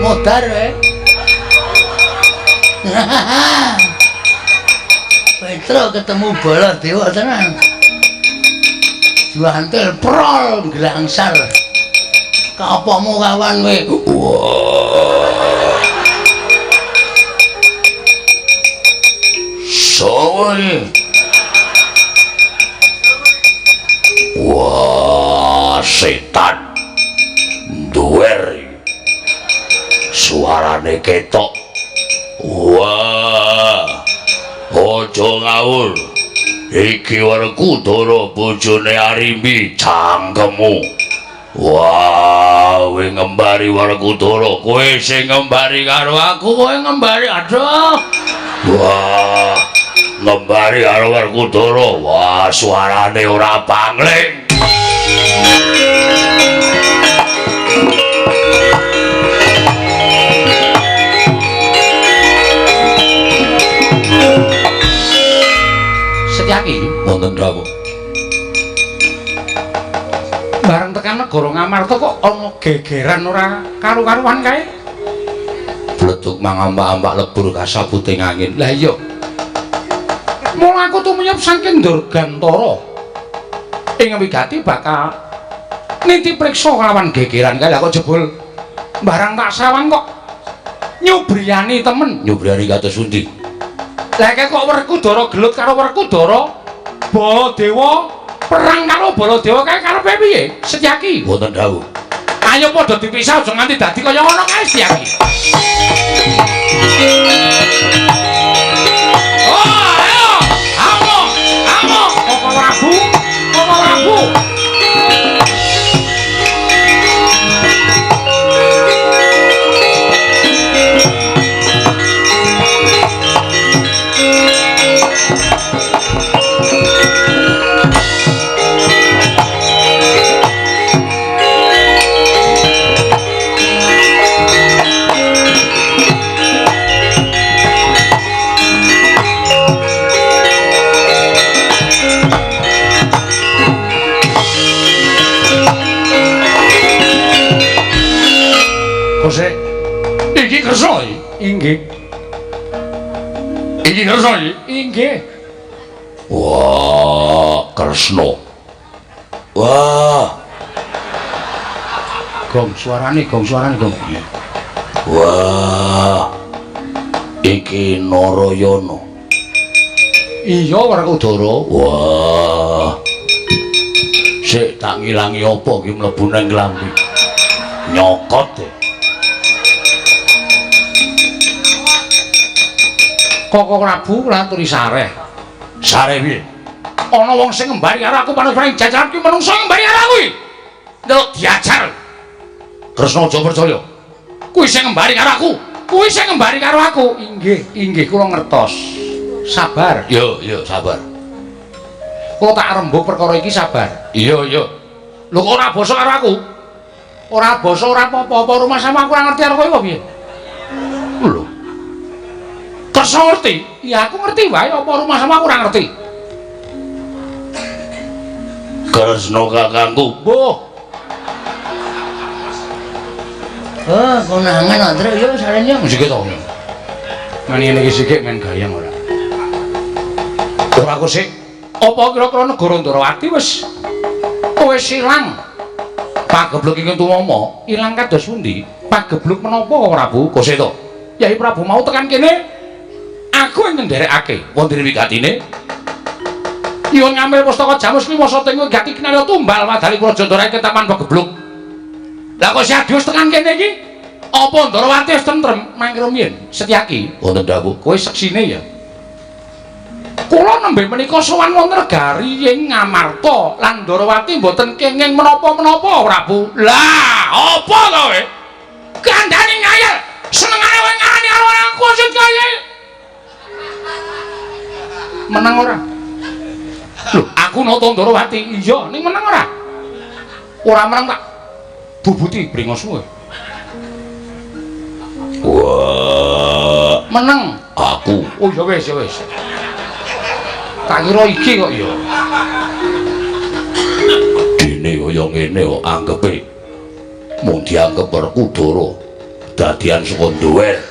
Modar eh. Petro ketemu Baladewa tenan. Juantil prol glangsar. Kapamu kawan kowe? Wah. Sowo iki? Wah, setan. Duwer. Suarane ketok. Wah. Aja ngawur. Iki Werkudara bojone Arimbi cangkemmu. Wah, kowe ngembari Werkudara, kowe sing ngembari karo aku, kowe ngembari. Aduh. Wah, ngembari karo Werkudara. Wah, suarane ora pangling. Setyaki wonten dawuh. Bareng tekan negara Ngamarta kok ana gegeran ora karu-karuan kae. Bleduk mangambak-ambak lebur kasabuting angin. Lah iya. Mula aku tumiyep saking Durgantara. Ing wigati bakal niti priksa kelawan gegeran kae. Lah kok jebul barang tak sawang kok nyubriyani temen. Nyubriyani kados pundi? Lah kok Werkudara gelut karo Werkudara, Baladewa perang karo Baladewa kae karepe piye? Setyaki wonten dawuh. Ayo padha dipisah aja nganti dadi kaya ngono kae Setyaki. Oh, ayo. Amo, amo, Koko Prabu, Koko Prabu. Iki kersa iki. Inggih. Iki kersa iki. Inggih. Wah, Kresna. Wah. Gong suarane, gong suarane, gong. Wah. Iki Narayana. Iya, Werkudara. Wah. Sik tak ngilangi apa iki mlebu nang klambi. Nyokot e. Koko Prabu kula aturi sareh. Sareh piye? Ana wong sing ngembari karo aku panus-panus jajaran kuwi menungso ngembari karo aku iki. Ndelok diajar. Kresna aja percaya. Kuwi sing ngembari karo aku. Kuwi sing ngembari karo aku. Inggih, inggih kula ngertos. Sabar. Yo, yo, sabar. Kula tak rembug perkara iki sabar. Iya, iya. Lho kok ora basa karo aku? Ora basa ora apa-apa rumah sama aku ora ngerti karo kowe apa piye? Lho. Kersa ngerti? Ya aku ngerti wae apa rumah sama aku ora ngerti. Kresna kakangku. Mbuh. Eh, konangan Andre yo sarene sik to. Men ngene iki sik men gayeng ora. Ora aku sik. Apa kira-kira negara Ndrawati wis ilang? Pagebluk iki tumama ilang kados pundi? Pagebluk menapa Prabu? Kose to. Yai Prabu mau tekan kene aku yang nderekake wonten wigatine nyuwun ngambil pustaka Jamus kuwi masa teng wigati kinarya tumbal madali Praja Ndara ketaman pagebluk. Lah kok si Adius tekan kene iki apa Ndrawati wis tentrem mangke rumiyin? Setyaki wonten dawuh. Kowe seksine ya. Kula nembe menika sowan wonten negari ing Ngamarta lan Ndrawati mboten kenging menapa-menapa Prabu. Lah apa to kowe? Kandhane ngayal senengane kowe ngarani karo aku sing kaya menang ora? Lho, aku nata Ndrawati. Iya, ning menang ora? Ora menang tak bubuti bringosmu. Wah, menang aku. Oh ya wis, ya wis. Tak kira iki kok ya. Dene kaya ngene kok anggepe mung dianggep Werkudara dadian saka nduwer.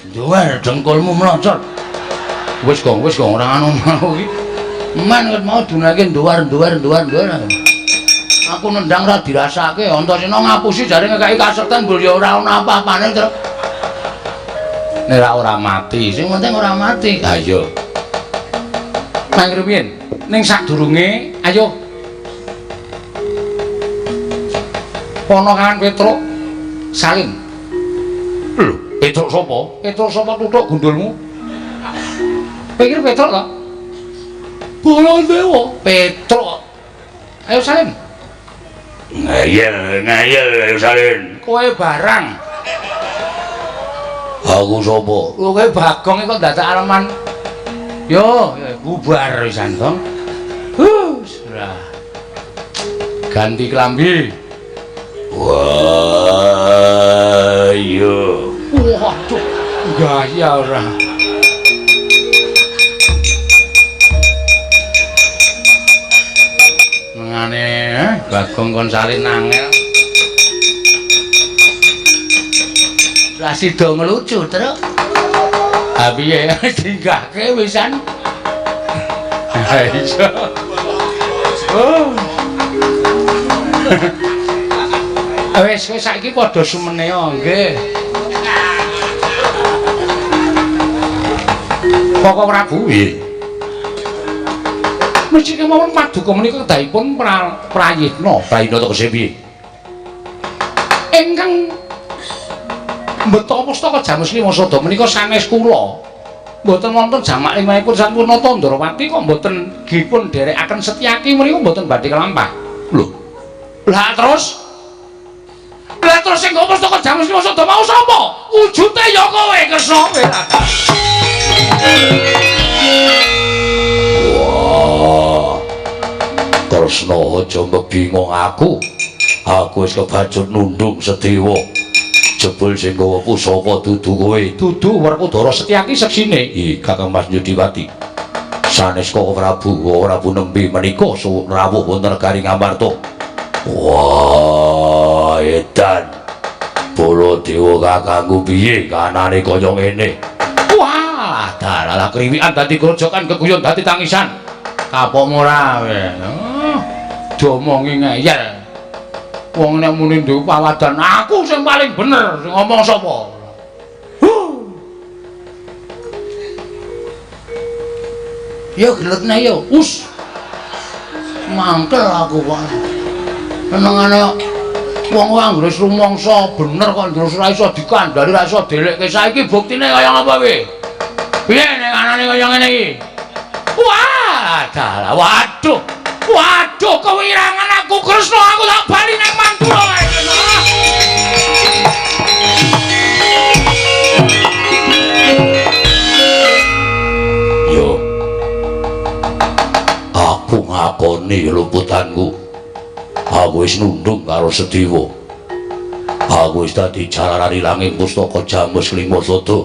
Nduwer dengkulmu mlocot. Wis gong, wis gong ora anu mau iki. Men ket mau dunake nduwar-nduwar nduwar-nduwar. Aku nendang ora dirasake. Antasena ngapusi jare ngekeki kasekten mbul ya ora ana apa-apane, Truk. Nek ora mati, sing penting ora mati. Ha iya. Nang rumiyin, ning sadurunge ayo ponakan Petruk Salim. Lho, Petruk sapa? Petruk sapa tutuk gundulmu? Pikir Petruk to? Baladewa, Petruk. Ayo Salim. Ngeyel, ngeyel ayo Salim. Kowe barang. Aku sapa? Lho kowe Bagong kok dadak aleman. Yo, bubar wisan, Gong. Huh, ganti klambi. Wah, iya. Waduh, gaya ora. Mengane Bagong kon salin angel. Ra sida ngelucu, Truk. Ha piye dinggahke wisan. Ha iya. Oh. Wis wis saiki padha sumene nggih. Koko Prabu nggih. Mesti kemawon paduka menika kedahipun prayitna. Prayitna tegese piye? Ingkang mbeta pustaka Jamus Lima Sada menika sanes kula. Mboten wonten jamak limahipun sampurna Tandrawati kok mboten dipun dherekaken Setyaki menika mboten badhe kelampah. Lho. Lah terus lah terus sing nggo pustaka Jamus Lima Sada mau sapa? Wujute ya kowe Kresna. Wah. Kresna aja mbingung aku. Aku wis kebacut nundung Sedewa. Jebul sing gawa pusaka dudu kowe. Dudu Werkudara Setyaki seksine. Ih, Kakang Mas Yudiwati. Sanes Koko Prabu, Koko Prabu nembe menika rawuh wonten negari Ngamarta. Wah, edan. Baladewa kakangku piye kanane kaya ngene? Wah, dalah kriwikan dadi grojokan keguyon dadi tangisan. Kapok ora kowe. Diomongi ngeyel. Wong nek muni duwe pawadan, aku sing paling bener, sing ngomong sapa? Huh. Ya geletne ya, us. Mangkel aku kok. Senengane wong anggere wis rumangsa bener kok terus ora iso dikandhani, ora iso delekke. Saiki buktine kaya ngapa piye? Piye nek anane kaya ngene iki? Wah, dalah waduh. Waduh, kewirangan aku Kresna, aku tak bali nang Mandura kae Kresna. Yo. Aku ngakoni luputanku. Aku wis nundung karo Sedewa. Aku wis dadi jalaran ilanging pustaka Jamus Lima Sada.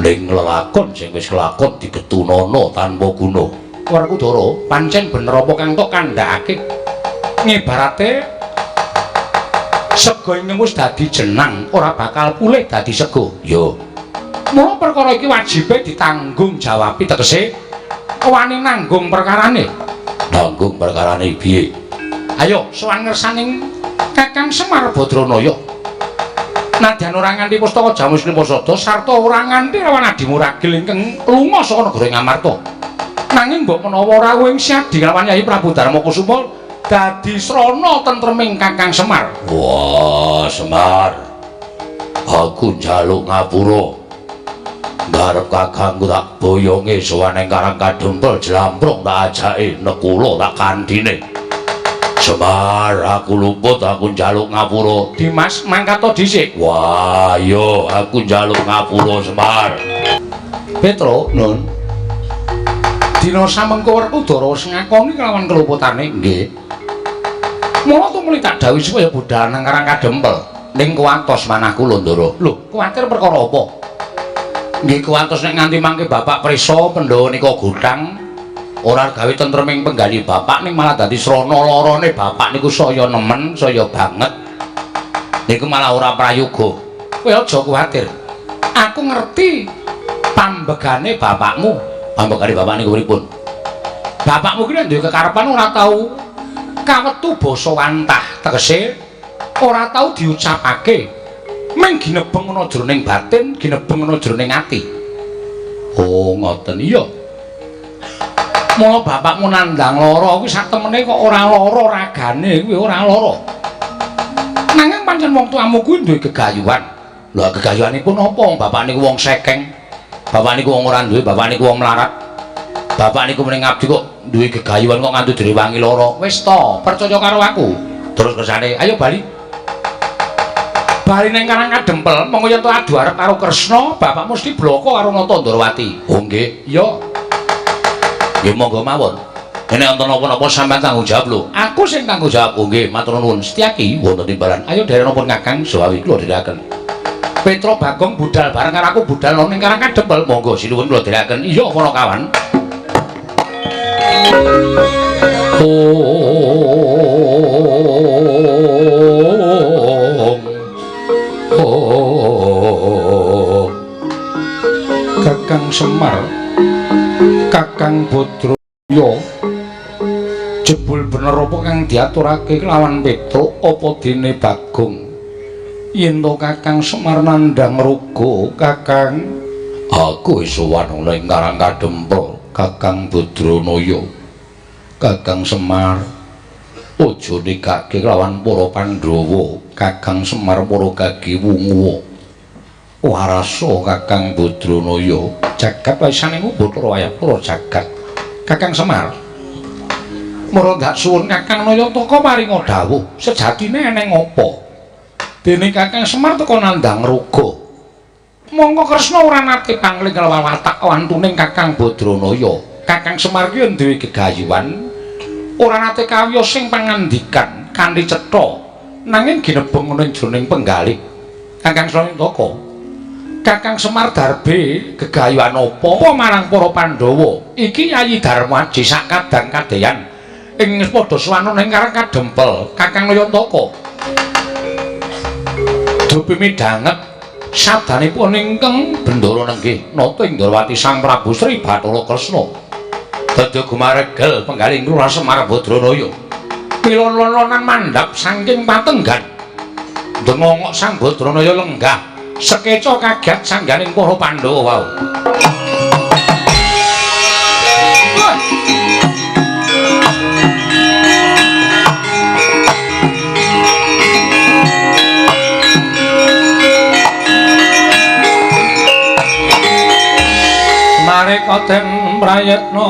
Ning lelakon sing wis kelakon digetunana tanpa guna. Werkudara, pancen bener apa kang tok kandhakake? Ngibarate sega ingkang wis dadi jenang ora bakal pulih dadi sega. Yo. Mula perkara iki wajibe ditanggung jawabi, tegese wani nanggung perkarane. Nanggung perkarane piye? Ayo sowan ngersaning Kakang Semar Badranaya. Nadyan ora nganti pustaka Jamus Lima Sada sarta ora nganti lawan adimu ragil ingkang lunga saka negara Ngamarta. Nanging mbok menawa rawuh ing Syadi lawan Yayi Prabu Darma Kusuma dadi srana tentreming Kakang Semar. Wah, Semar. Aku njaluk ngapura. Ngarep kakangku tak boyonge sowan ing Karang Kadempel jlamprong tak ajake nekula tak kandhine. Semar, aku luput, aku njaluk ngapura. Dimas, mangkat dhisik. Wah, yo aku njaluk ngapura, Semar. Petro, Nun. Dina samengko Werkudara wis ngakoni kelawan keluputane. Nggih. Mula tumuli tak dawuhi supaya budal nang Karang Kadempel. Ning kuwatos manah kula, Ndara. Lho, kuwatir perkara apa? Nggih kuwatos nek nganti mangke Bapak prisa Pandhawa nika gotang ora gawe tentreming penggali bapak ning malah dadi srana larane bapak niku saya nemen, saya banget. Niku malah ora prayoga. Kowe aja kuwatir. Aku ngerti pambegane bapakmu. Pambegane bapak niku pripun? Bapakmu ki nek duwe kekarepan ora tau Kawetu basa wantah tegese ora tau diucapake. Ming ginebeng ana jroning batin, ginebeng ana jroning ati. Oh, ngoten iya. Mula bapakmu nandhang lara kuwi sak temene kok ora lara ragane kuwi ora lara. Nanging pancen wong tuamu kuwi duwe gegayuhan. Lha gegayuhanipun apa? Bapak niku wong sekeng. Bapak niku wong ora duwe, bapak niku wong melarat. Bapak niku muni ngabdi kok duwe gegayuhan kok nganti direwangi lara. Wis to, percaya karo aku. Terus kersane, ayo bali. Bali ning Karang Kadempel, monggo yen to adu arep karo Kresna, bapak mesti bloko karo Nata Ndorowati. Oh nggih, iya. Nggih monggo mawon. Nek wonten napa-napa sampean tanggung jawab lho. Aku sing tanggung jawab. Oh nggih, matur nuwun. Setyaki wonten timbalan. Ayo derek napa Kakang Sawawi kula dherekaken. Petro Bagong budal bareng karo aku budal ning Karang Kadempel. Monggo sinuwun kula dherekaken. Iya para kawan. Oh. Kakang Semar, Kakang Badraya, jebul bener apa kang diaturake kelawan Petruk apa dene Bagong? Yen to Kakang Semar nandhang ruga, Kakang, aku wis sowan ning Karang Kadempel, Kakang Badranaya. Kakang Semar, aja nikake kelawan para Pandhawa, Kakang Semar para gagi wungu. Warasa Kakang Badranaya, jagat waisane Bathara Wayapura jagat. Kakang Semar, mara ndak suwun Kakang Nayataka paringa dawuh, sejatine eneng apa? Dene Kakang Semar teka nandhang ruga. Mongko Kresna ora nate pangling kelawan watak wantuning Kakang Badranaya. Kakang Semar kuwi duwe gegayuhan, ora nate kawiyos sing pangandikan kanthi cetha, nanging ginebeng ana ing jroning penggalih. Kakang Nayataka, Kakang Semar darbe gegayuhan apa marang para Pandhawa? Iki Yayi Darmaji sak kadang kadeyan ing padha sowan ning Karang Kadempel. Kakang Nayataka dupi midhanget sabdanipun ingkang Bendara Nenggih Nata ing Ndorowati Sang Prabu Sri Bathara Kresna. Dadi gumaregel penggalih Lurah Semar Badranaya. Pilon-lonan mandhap saking patenggan. Dengongok Sang Badranaya lenggah sekeca kaget sangganing para Pandhawa wau. Nareka den prayitna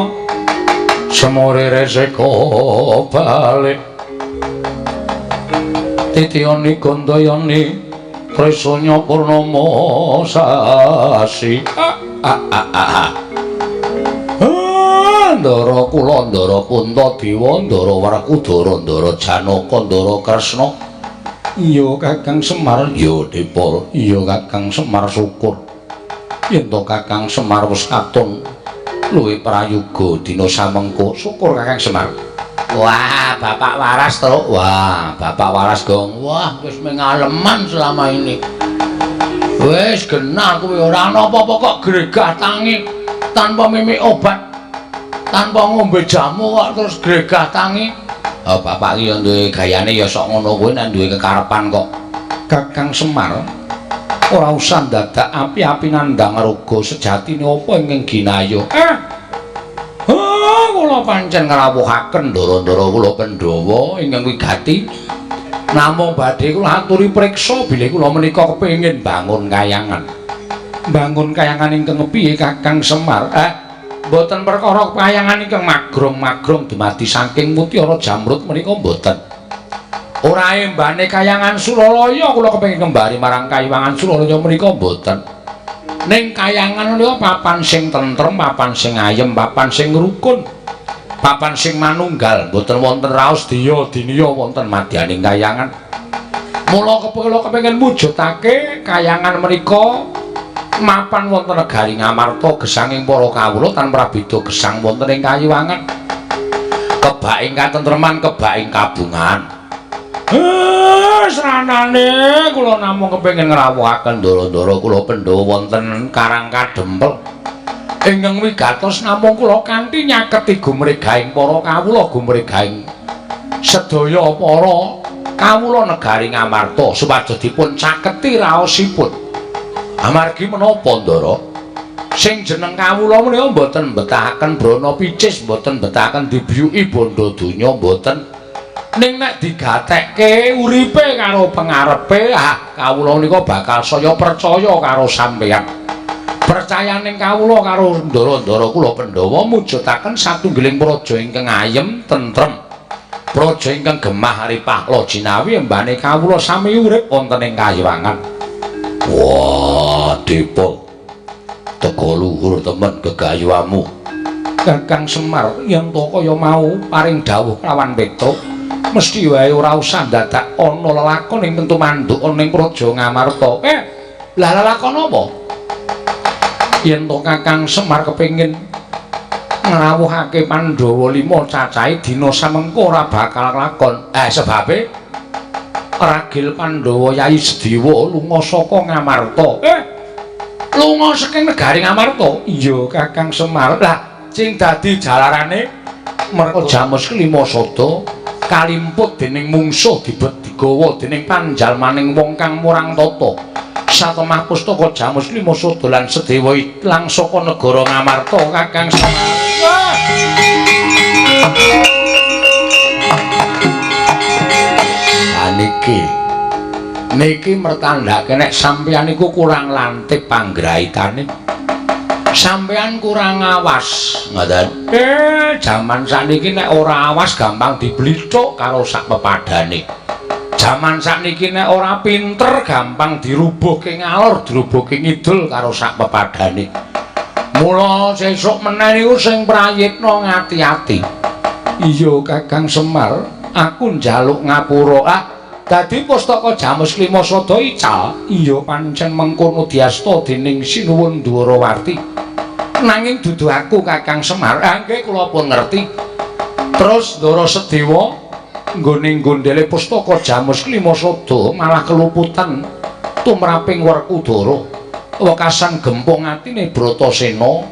semure reseka balik titiyani gandayani trisanya purnama sasi. Ndara kula ndara Puntadewa ndara Werkudara ndara Janaka ndara Kresna. Iya Kakang Semar, ya Depa, iya Kakang Semar syukur. Yen to Kakang Semar wis katon luwih prayoga dina samengko, syukur Kakang Semar. Wah, bapak waras to. Wah, bapak waras gong. Wah, wis mengaleman selama ini. Wis genah kuwi ora ana apa-apa kok gregah tangi tanpa mimik obat, tanpa ngombe jamu kok terus gregah tangi. Oh, bapak iki ya duwe gayane ya sok ngono kuwi nek duwe kekarepan kok. Kakang Semar ora usah dadak api-api nandhang raga sejatine apa ingkang ginayo. Kula pancen ngrawuhaken ndara-ndara kula Pandhawa ingkang wigati. Namung badhe kula aturi priksa bilih kula menika kepengin bangun kayangan. Bangun kayangan ingkang piye Kakang Semar? Mboten perkara kayangan ingkang magrong-magrong dumadi saking mutiara jamrut menika mboten. Ora embane kayangan Suralaya kula kepengin kembali marang kayangan Suralaya menika mboten. Ning kayangan menika papan sing tentrem, papan sing ayem, papan sing rukun, papan sing manunggal, mboten wonten raos diya diniya wonten madyaning kayangan. Mula kula kepengin mujudake kayangan menika mapan wonten negari Ngamarta gesanging para kawula tan prabeda gesang wonten ing kayiwangan. Kebak ing katentreman, kebak ing kabungan. Sranane kula namung kepengin ngrawuhaken ndara-ndara kula Pandhawa wonten Karang Kadempel. Ingkang wigatos namung kula kanthi nyaketi gumregahing para kawula, gumregahing Sedaya para kawula negari Ngamarta supados dipun caketi raosipun. Amargi menapa, Ndara? Sing jeneng kawula menika mboten mbetahaken brana picis, mboten mbetahaken dibiyuki bondo donya, mboten. Ning nek digatekke uripe karo pengarepe, ah kawula menika bakal saya percaya karo sampeyan. Percayaning kawula karo ndara-ndara kula Pandhawa mujudaken satunggiling praja ingkang ayem tentrem. Praja ingkang gemah ripah loh jinawi embane kawula sami urip wonten ing kayiwangan. Wah, Depok. Teka luhur temen gegayuhamu. Kakang Semar yen to kaya mau paring dawuh kelawan Petruk, mesti wae ora usah dadak ana lelakon ing tentu manduk ana ing praja Ngamarta. Lah lelakon apa? Yen to Kakang Semar kepengin ngrawuhake Pandhawa 5 cacahe dina samengko ora bakal lakon. Sebabe ragil Pandhawa Yayi Sediwa lunga saka Ngamarta. Lunga saking negari Ngamarta? Iya, Kakang Semar. Lah, sing dadi jalarane merga Jamus Klima Sada kalimput dening mungsuh dibet digawa dening panjalmaning wong kang murang tata. Satemah pustaka Jamus Klima Sada lan Sedewa ilang saka negara Ngamarta, Kakang Semar. Niki niki mertandhake nek sampeyan iku kurang lantip panggraitane. Sampeyan kurang awas, ngoten. Jaman sakniki nek ora awas gampang diblithuk karo sak pepadane. Jaman sakniki nek ora pinter gampang dirubuhke ngalor, dirubuhke ngidul karo sak pepadane. Mula sesuk meneh niku sing prayitna ngati-ati. Iya, Kakang Semar, aku njaluk ngapura. Ah, dadi pustaka Jamus Klima Sada ical. Iya, pancen mengkono diasta dening Sinuwun Dwarawati. Nanging dudu aku, Kakang Semar. Ah, nggih kula pun ngerti. Terus Ndara Sedewa nggone gondele pustaka Jamus Klima Sada malah keluputan tumraping Werkudara. Wekasan gempung atine Bratasena,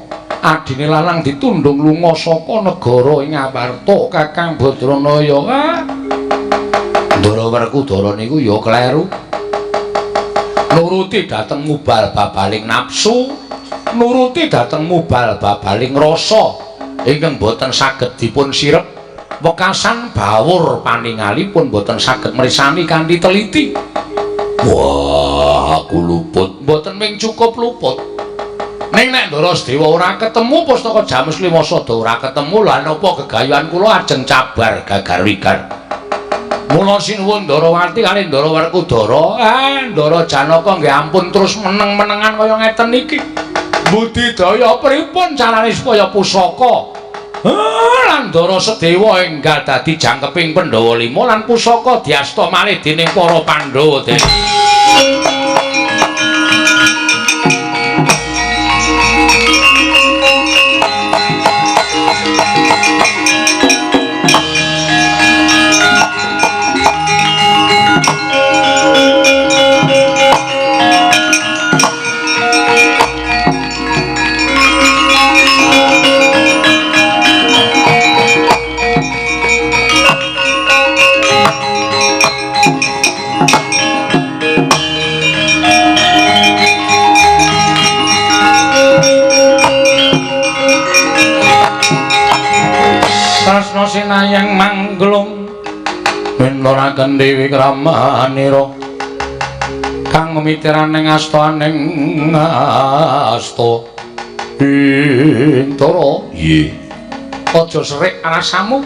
adine lanang ditundung lunga saka negara ing Ngamarta, Kakang Badranaya. Ah, Ndara Werkudara niku ya kleru. Nuruti dhateng mubal babaling nafsu, nuruti dhateng mubal babaling rasa ingkang boten saged dipun sirep. Wekasan bawur paningalipun boten saged mrisani kanthi teliti. Wah, aku luput. Mboten ming cukup luput. Ning nek Ndara Sedewa ora ketemu pustaka Jamus Klima Sada ora ketemu, lha napa gegayuhan kula ajeng cabar gagar wigar. Mula sinuwun Ndarawati kalih Ndara Werkudara, Ndara Janaka nggih ampun terus meneng-menengan kaya ngeten iki. Budidaya pripun carane supaya pusaka lan Ndara Sedewa enggal dadi jangkeping Pandhawa 5 lan pusaka diasta malih dening para Pandhawa. Tresna sinayang mangglung minturaken dewi kramanira kang mitraning astaning asta Bintara. Nggih. Aja serik rasamu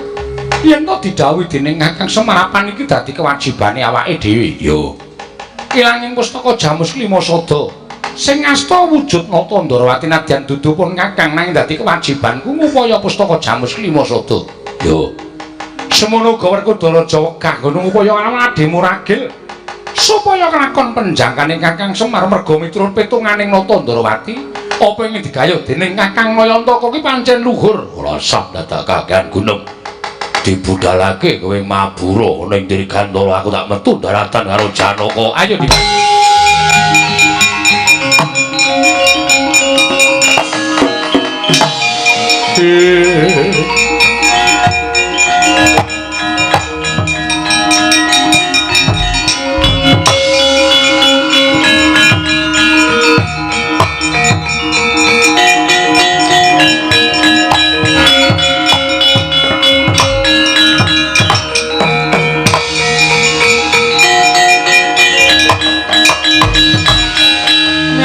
yen to didhawuhi dening Kakang Semar apan iki dadi kewajibane awake dhewe. Yo. Ilanging pustaka Jamus Klima Sada sing asta wujud nata Ndarawati nadyan dudu pun Kakang nanging dadi kewajibanku ngupaya pustaka Jamus Klima Sada. Yo. Semono uga Werkudara aja wegah nggo ngupaya adhimu ragil supaya kelakon penjangkane Kakang Semar merga miturut pitunganing nata Ndarawati apa ing digayuh dening Kakang Nayantaka ki pancen luhur. Ora sah dadak kakean gunung. Dibudalake kowe mabura ning Dirgantara aku tak metu daratan karo Janaka. Ayo di.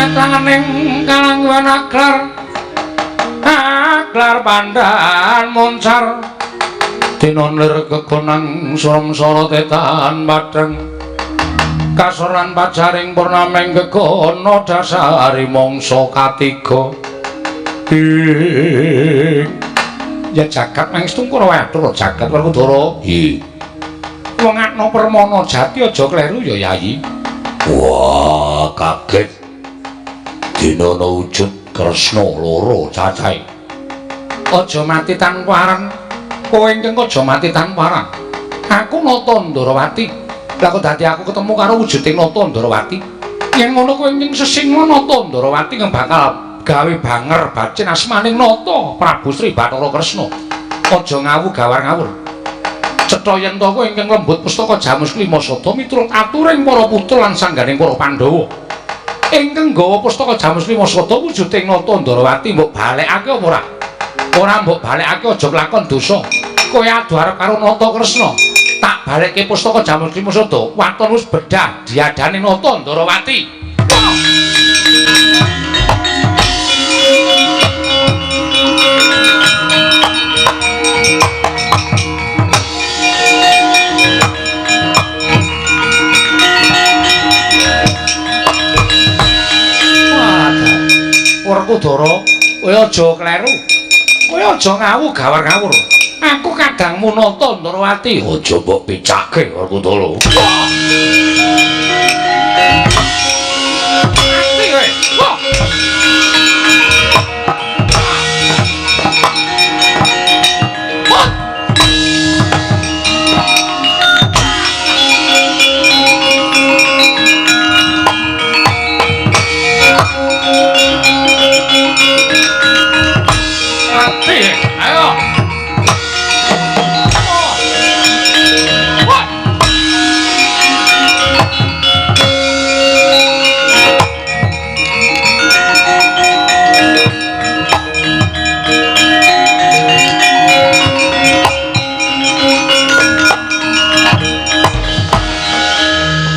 Langit langening kalangguhan aglar aglar pandan moncar dina lir kegonang surem-sara tetan padhang kasoran pajaring purnaming gegono dasari mangsa katiga. Ya jagat mangestu karo atur jagat Werkudara. Hi. Wong akno permana jati aja kleru ya Yayi. Wah, kaget. Dina ana wujud Kresna loro cacahe. Aja mati tanpa aran. Kowe ingkang aja mati tanpa aran. Aku Nata Ndorowati. Lah kok dadi aku ketemu karo wujuding Nata Ndorowati. Yen ngono kowe ingkang sesinga Nata Ndorowati kang bakal gawe banger bacin asmaning Nata Prabu Sri Bathara Kresna. Aja ngawu gawar ngawur. Cetha yen to kowe ingkang lembut pustaka Jamus Klima Sada miturut aturing para putra lan sangganing para Pandhawa. Ingkang nggawa pustaka Jamus Klima Sada wujuding Nata Ndorowati mbok balekake apa ora? Ora mbok balekake aja kelakon dosa. Kowe adu arep karo Nata Kresna. Tak balekke pustaka Jamus Klima Sada, waton wis bedah diadane Nata Ndorowati. Werkudara, kowe aja kleru. Kowe aja ngawu gawar ngawur. Aku kadangmu Nata Ndorowati. Aja mbok picake Werkudara. Mati kowe. Wah. Wah. Mati, ayo. Wah.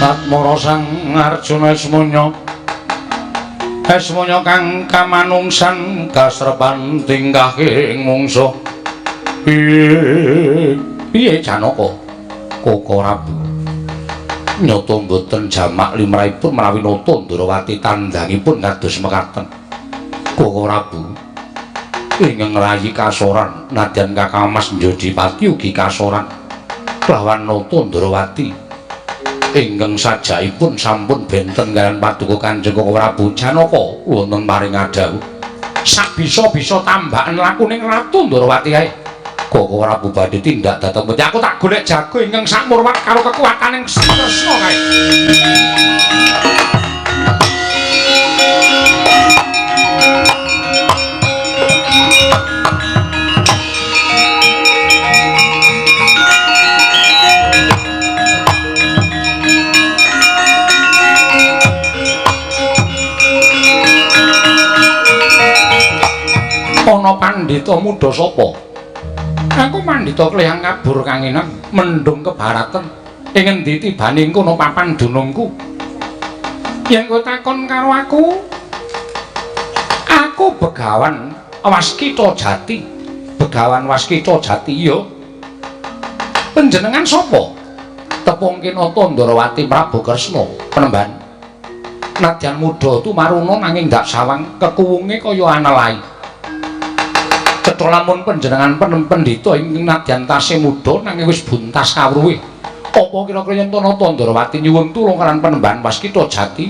Atmara Sang Arjuna Esmonya Esmonya kang kamanungsan kasrepan tingkahing mungsuh. Piye Janaka? Koko Prabu nyata mboten jamak limrahipun menawi Nata Ndorowati tandangipun kados mekaten. Koko Prabu ingkang ngrayi kasoran nadyan Kakang Mas Njodipati ugi kasoran kelawan Nata Ndorowati ingkang sajaipun sampun benten kaliyan paduka Kanjeng Koko Prabu Janaka wonten paring adhawuh sak bisa-bisa tambahan lakuning Ratu Ndorowati kae. Koko Prabu badhe tindak dhateng pundi? Aku tak golek jago ingkang sakmurwat karo kekuataning Kresna kae. Ana pandhita muda sapa? Aku pandhita klehang kabur kanginan mendung kebaratan ing endi tibane kono papan dunungku. Yen kowe takon karo aku, aku Begawan Waskita Jati. Begawan Waskita Jati ya. Panjenengan sapa? Tepungke Nata Ndorowati Prabu Kresna penemban. Nadyan muda tumaruna nanging ndak sawang kekuwunge kaya anelai. Cetha lamun panjenengan pendhita ing nadyan tasih muda nanging wis buntas kawruhe. Apa kira-kira yen Nata Ndorowati nyuwun tulung karo penemban Waskita Jati,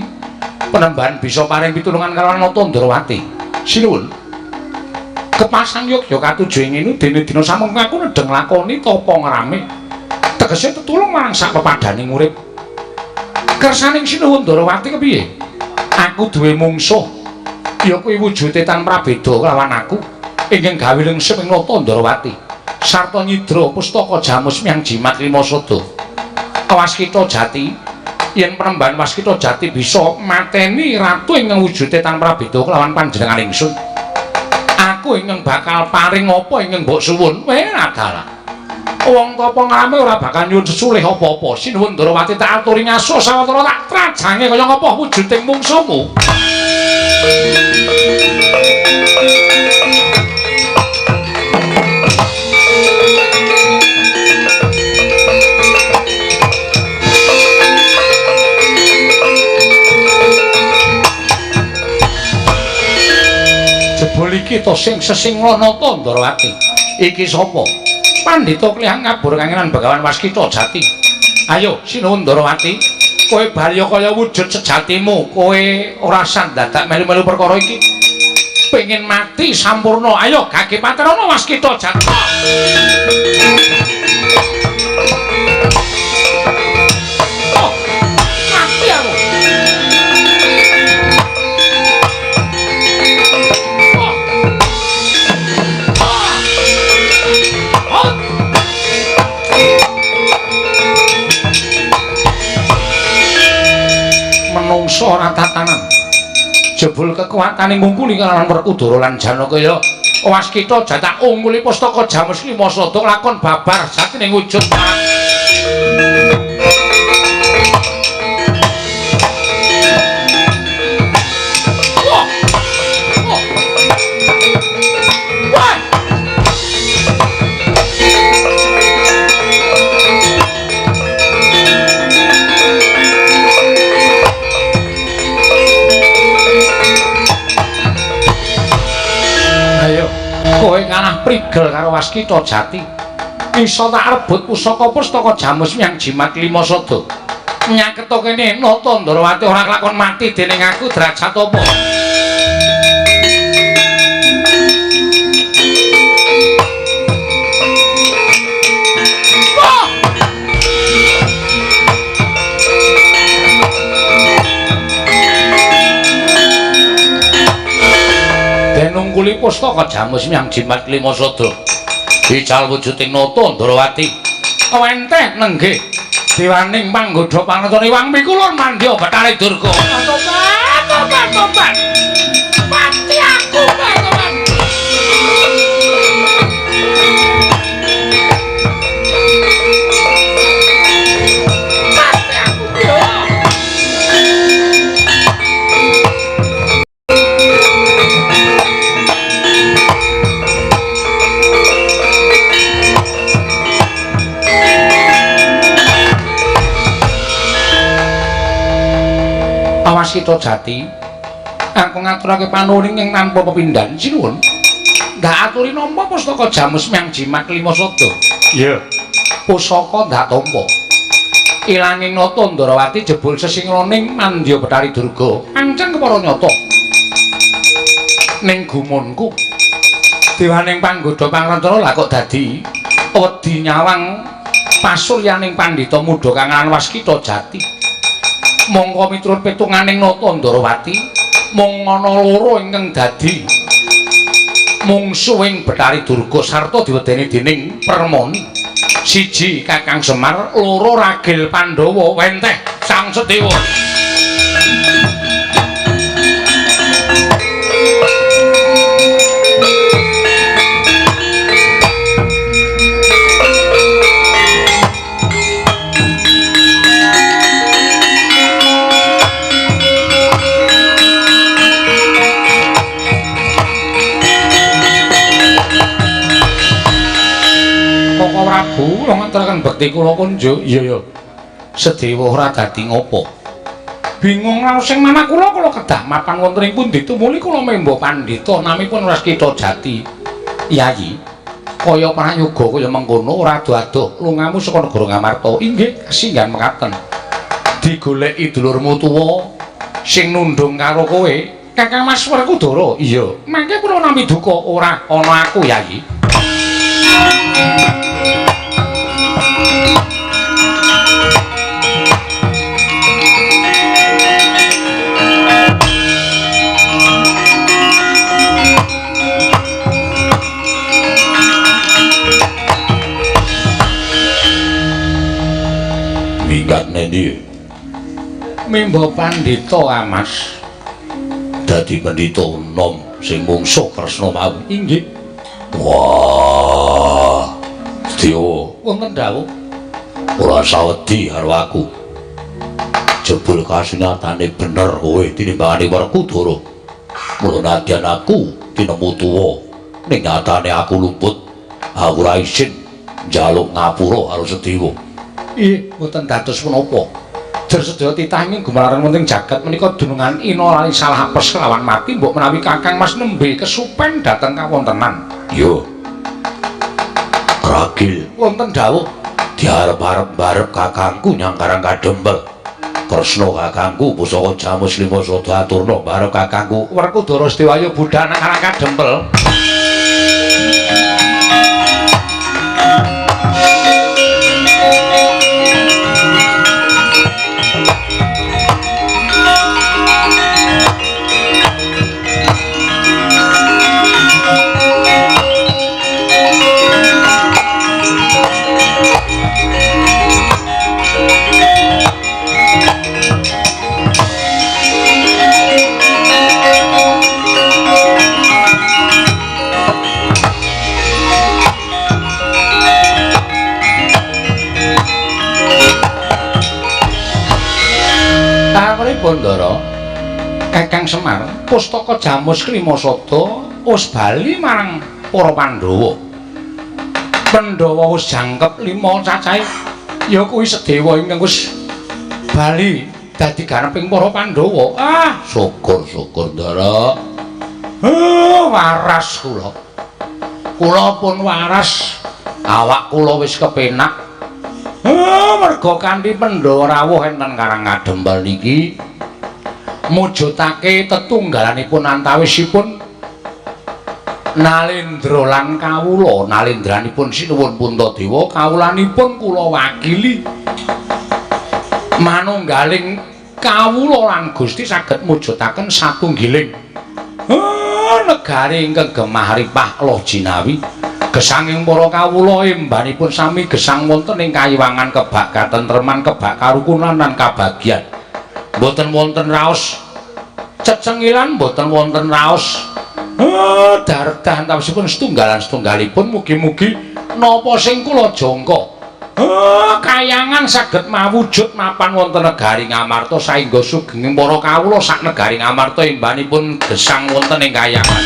penemban bisa paring pitulungan karo Nata Ndorowati? Sinuwun. Kepasang yogya katuju ing ngene dene dina samengko aku nedheng lakoni tapa ngrame. Tegese tetulung marang sak pepadaning urip. Kersaning Sinuwun Ndorowati kepiye? Aku duwe mungsuh. Ya kuwi wujude tan prabeda kelawan aku. Ingkang gawe lengsem ing Nata Ndorowati sarta nyidra pustaka Jamus Miang Jimat Lima Sada. Waskita Jati, yen penemban Waskita Jati bisa mateni ratu ingkang wujude tan prabeda kelawan panjenengan ingsun, aku ingkang bakal paring apa ingkang mbok suwun. Weh adalah wong tapa ngrame ora bakal nyuwun sesulih apa-apa. Sinuwun Ndorowati tak aturi ngaso sawetara tak trajange kaya ngapa wujuding mungsuhmu. Jebul iki to sing sesingla Nata Ndarawati. Iki sapa? Pandhita klihang ngabur kangenan Begawan Waskita Jati. Ayo sinuwun Ndarawati, kowe bali kaya wujud sejatimu, kowe ora usah dadak melu-melu perkara iki. Pengen mati sampurna. Ayo gage paterana Waskita Jati. Oh, mati aku. Menungso ora tatanan. Jebul kekuatane ngungkuli kalawan Werkudara lan Janaka ya Waskita jatak ungkuli pustaka Jamus Lima Sada lakon babar jatining wujud. Wah. Wah. Wah. Ayo, kowe kalah prigel karo Waskita Jati. Iso tak rebut pusaka pustaka Jamus yang jimat Lima Sada. Nyaketo kene Nata Ndarawati ora kelakon mati dening aku derajat apa? Wah! Denungkuli pustaka Jamus yang jimat Lima Sada. Ical wujuding Nata Ndarawati. Wenteh nenggih dewaning panggodha panatane Wang Mikulun mandya Bathari Durga. Tobat, tobat, tobat. Mati aku, tobat. Mati aku, yo. Waskita Jati, aku ngaturake panuwun ing tanpa pepindhan. Sinuwun. Ndak aturi nampa pustaka Jamus Myang Jimat Lima Sada. Iya. Pusaka ndak tampa. Ilanging Nata Ndarawati jebul sesinglaning mandya Bathari Durga. Ancen kepara nyata. Ning gumunku dewaning panggodha pangrantara lah kok dadi wedi nyawang pasuryaning pandhita muda kang aran Waskita Jati. Mongko miturut pitunganing Nata Ndarawati mung ana loro ingkang dadi mungsuhing Bathari Durga sarta diwedeni dening Permoni. Siji Kakang Semar, loro Ragil Pandhawa. Wenteh Sang Sedewa. Prabu, kula ngaturaken bekti kula kunjuk. Iya ya. Sedewa ora dadi ngopo. Bingung raos sing manah kula, kula kedah mapan wonten ing pundi tumuli kula memba pandhita namipun Waskita Jati. Yayi, kaya prayoga kaya mengkono ora ado-ado lungamu saka negara Ngamarta. Inggih, kasinggihan mekaten. Digoleki dulurmu tuwa sing nundung karo kowe, Kakang Mas Werkudara. Iya, mangke kula nampi duka ora ana aku, Yayi. Minggat nendi? Mimba pandhita, Mas. Dadi pendhita nom sing mungsuh Kresna mau. Inggih. Wah. Sedewa, wonten dawuh. Ora sawedi karo aku. Jebul kasunyatane bener kowe tinimbangane Werkudara. Mula nadyan aku tinemu tuwa, ning nyatane aku luput. Aku ora isin njaluk ngapura karo Sedewa. Ih, mboten dados menapa. Takdir sedaya titah ing gumelaran wonten jagat menika dunungan ina lali salah apes kelawan mati mbok menawi Kakang Mas nembe kesupen dhateng kawontenan. Yo. Ragil wonten dawuh diarep-arep barep kakangku nyang Karang Kadempel. Kresna kakangku pusaka Jamus Lima Sada aturna barep kakangku Werkudara Setiwaya budhal nang Karang Kadempel. Ndara Kakang Semar pustaka Jamus Klima Sada wis bali marang para Pandhawa. Pandhawa wis jangkep 5 cacahe ya kuwi Sedewa ingkang wis bali dadi ganeping para Pandhawa. Ah, syukur-syukur Ndara. Waras kula. Kula pun waras. Awak kula wis kepenak. Merga kanthi Pandhawa rawuh enten Karang Kadempel niki mujudake tetunggalanipun antawisipun Nalendra lan kawula. Nalendranipun sinuwun Puntadewa, kawulanipun kula wakili. Manunggaling kawula lan Gusti saged mujudaken satunggiling negari ingkang gemah ripah loh jinawi. Gesanging para kawula embanipun sami gesang wonten ing kayiwangan kebak katentreman, kebak karukunan lan kabagyan. Mboten wonten raos cecengilan, mboten wonten raos dardah antawisipun setunggalan setunggalipun. Mugi-mugi napa sing kula jangka kayangan saged mawujud mapan wonten negari Ngamarta saengga sugenging para kawula sak negari Ngamarta embanipun gesang wonten ing kayangan.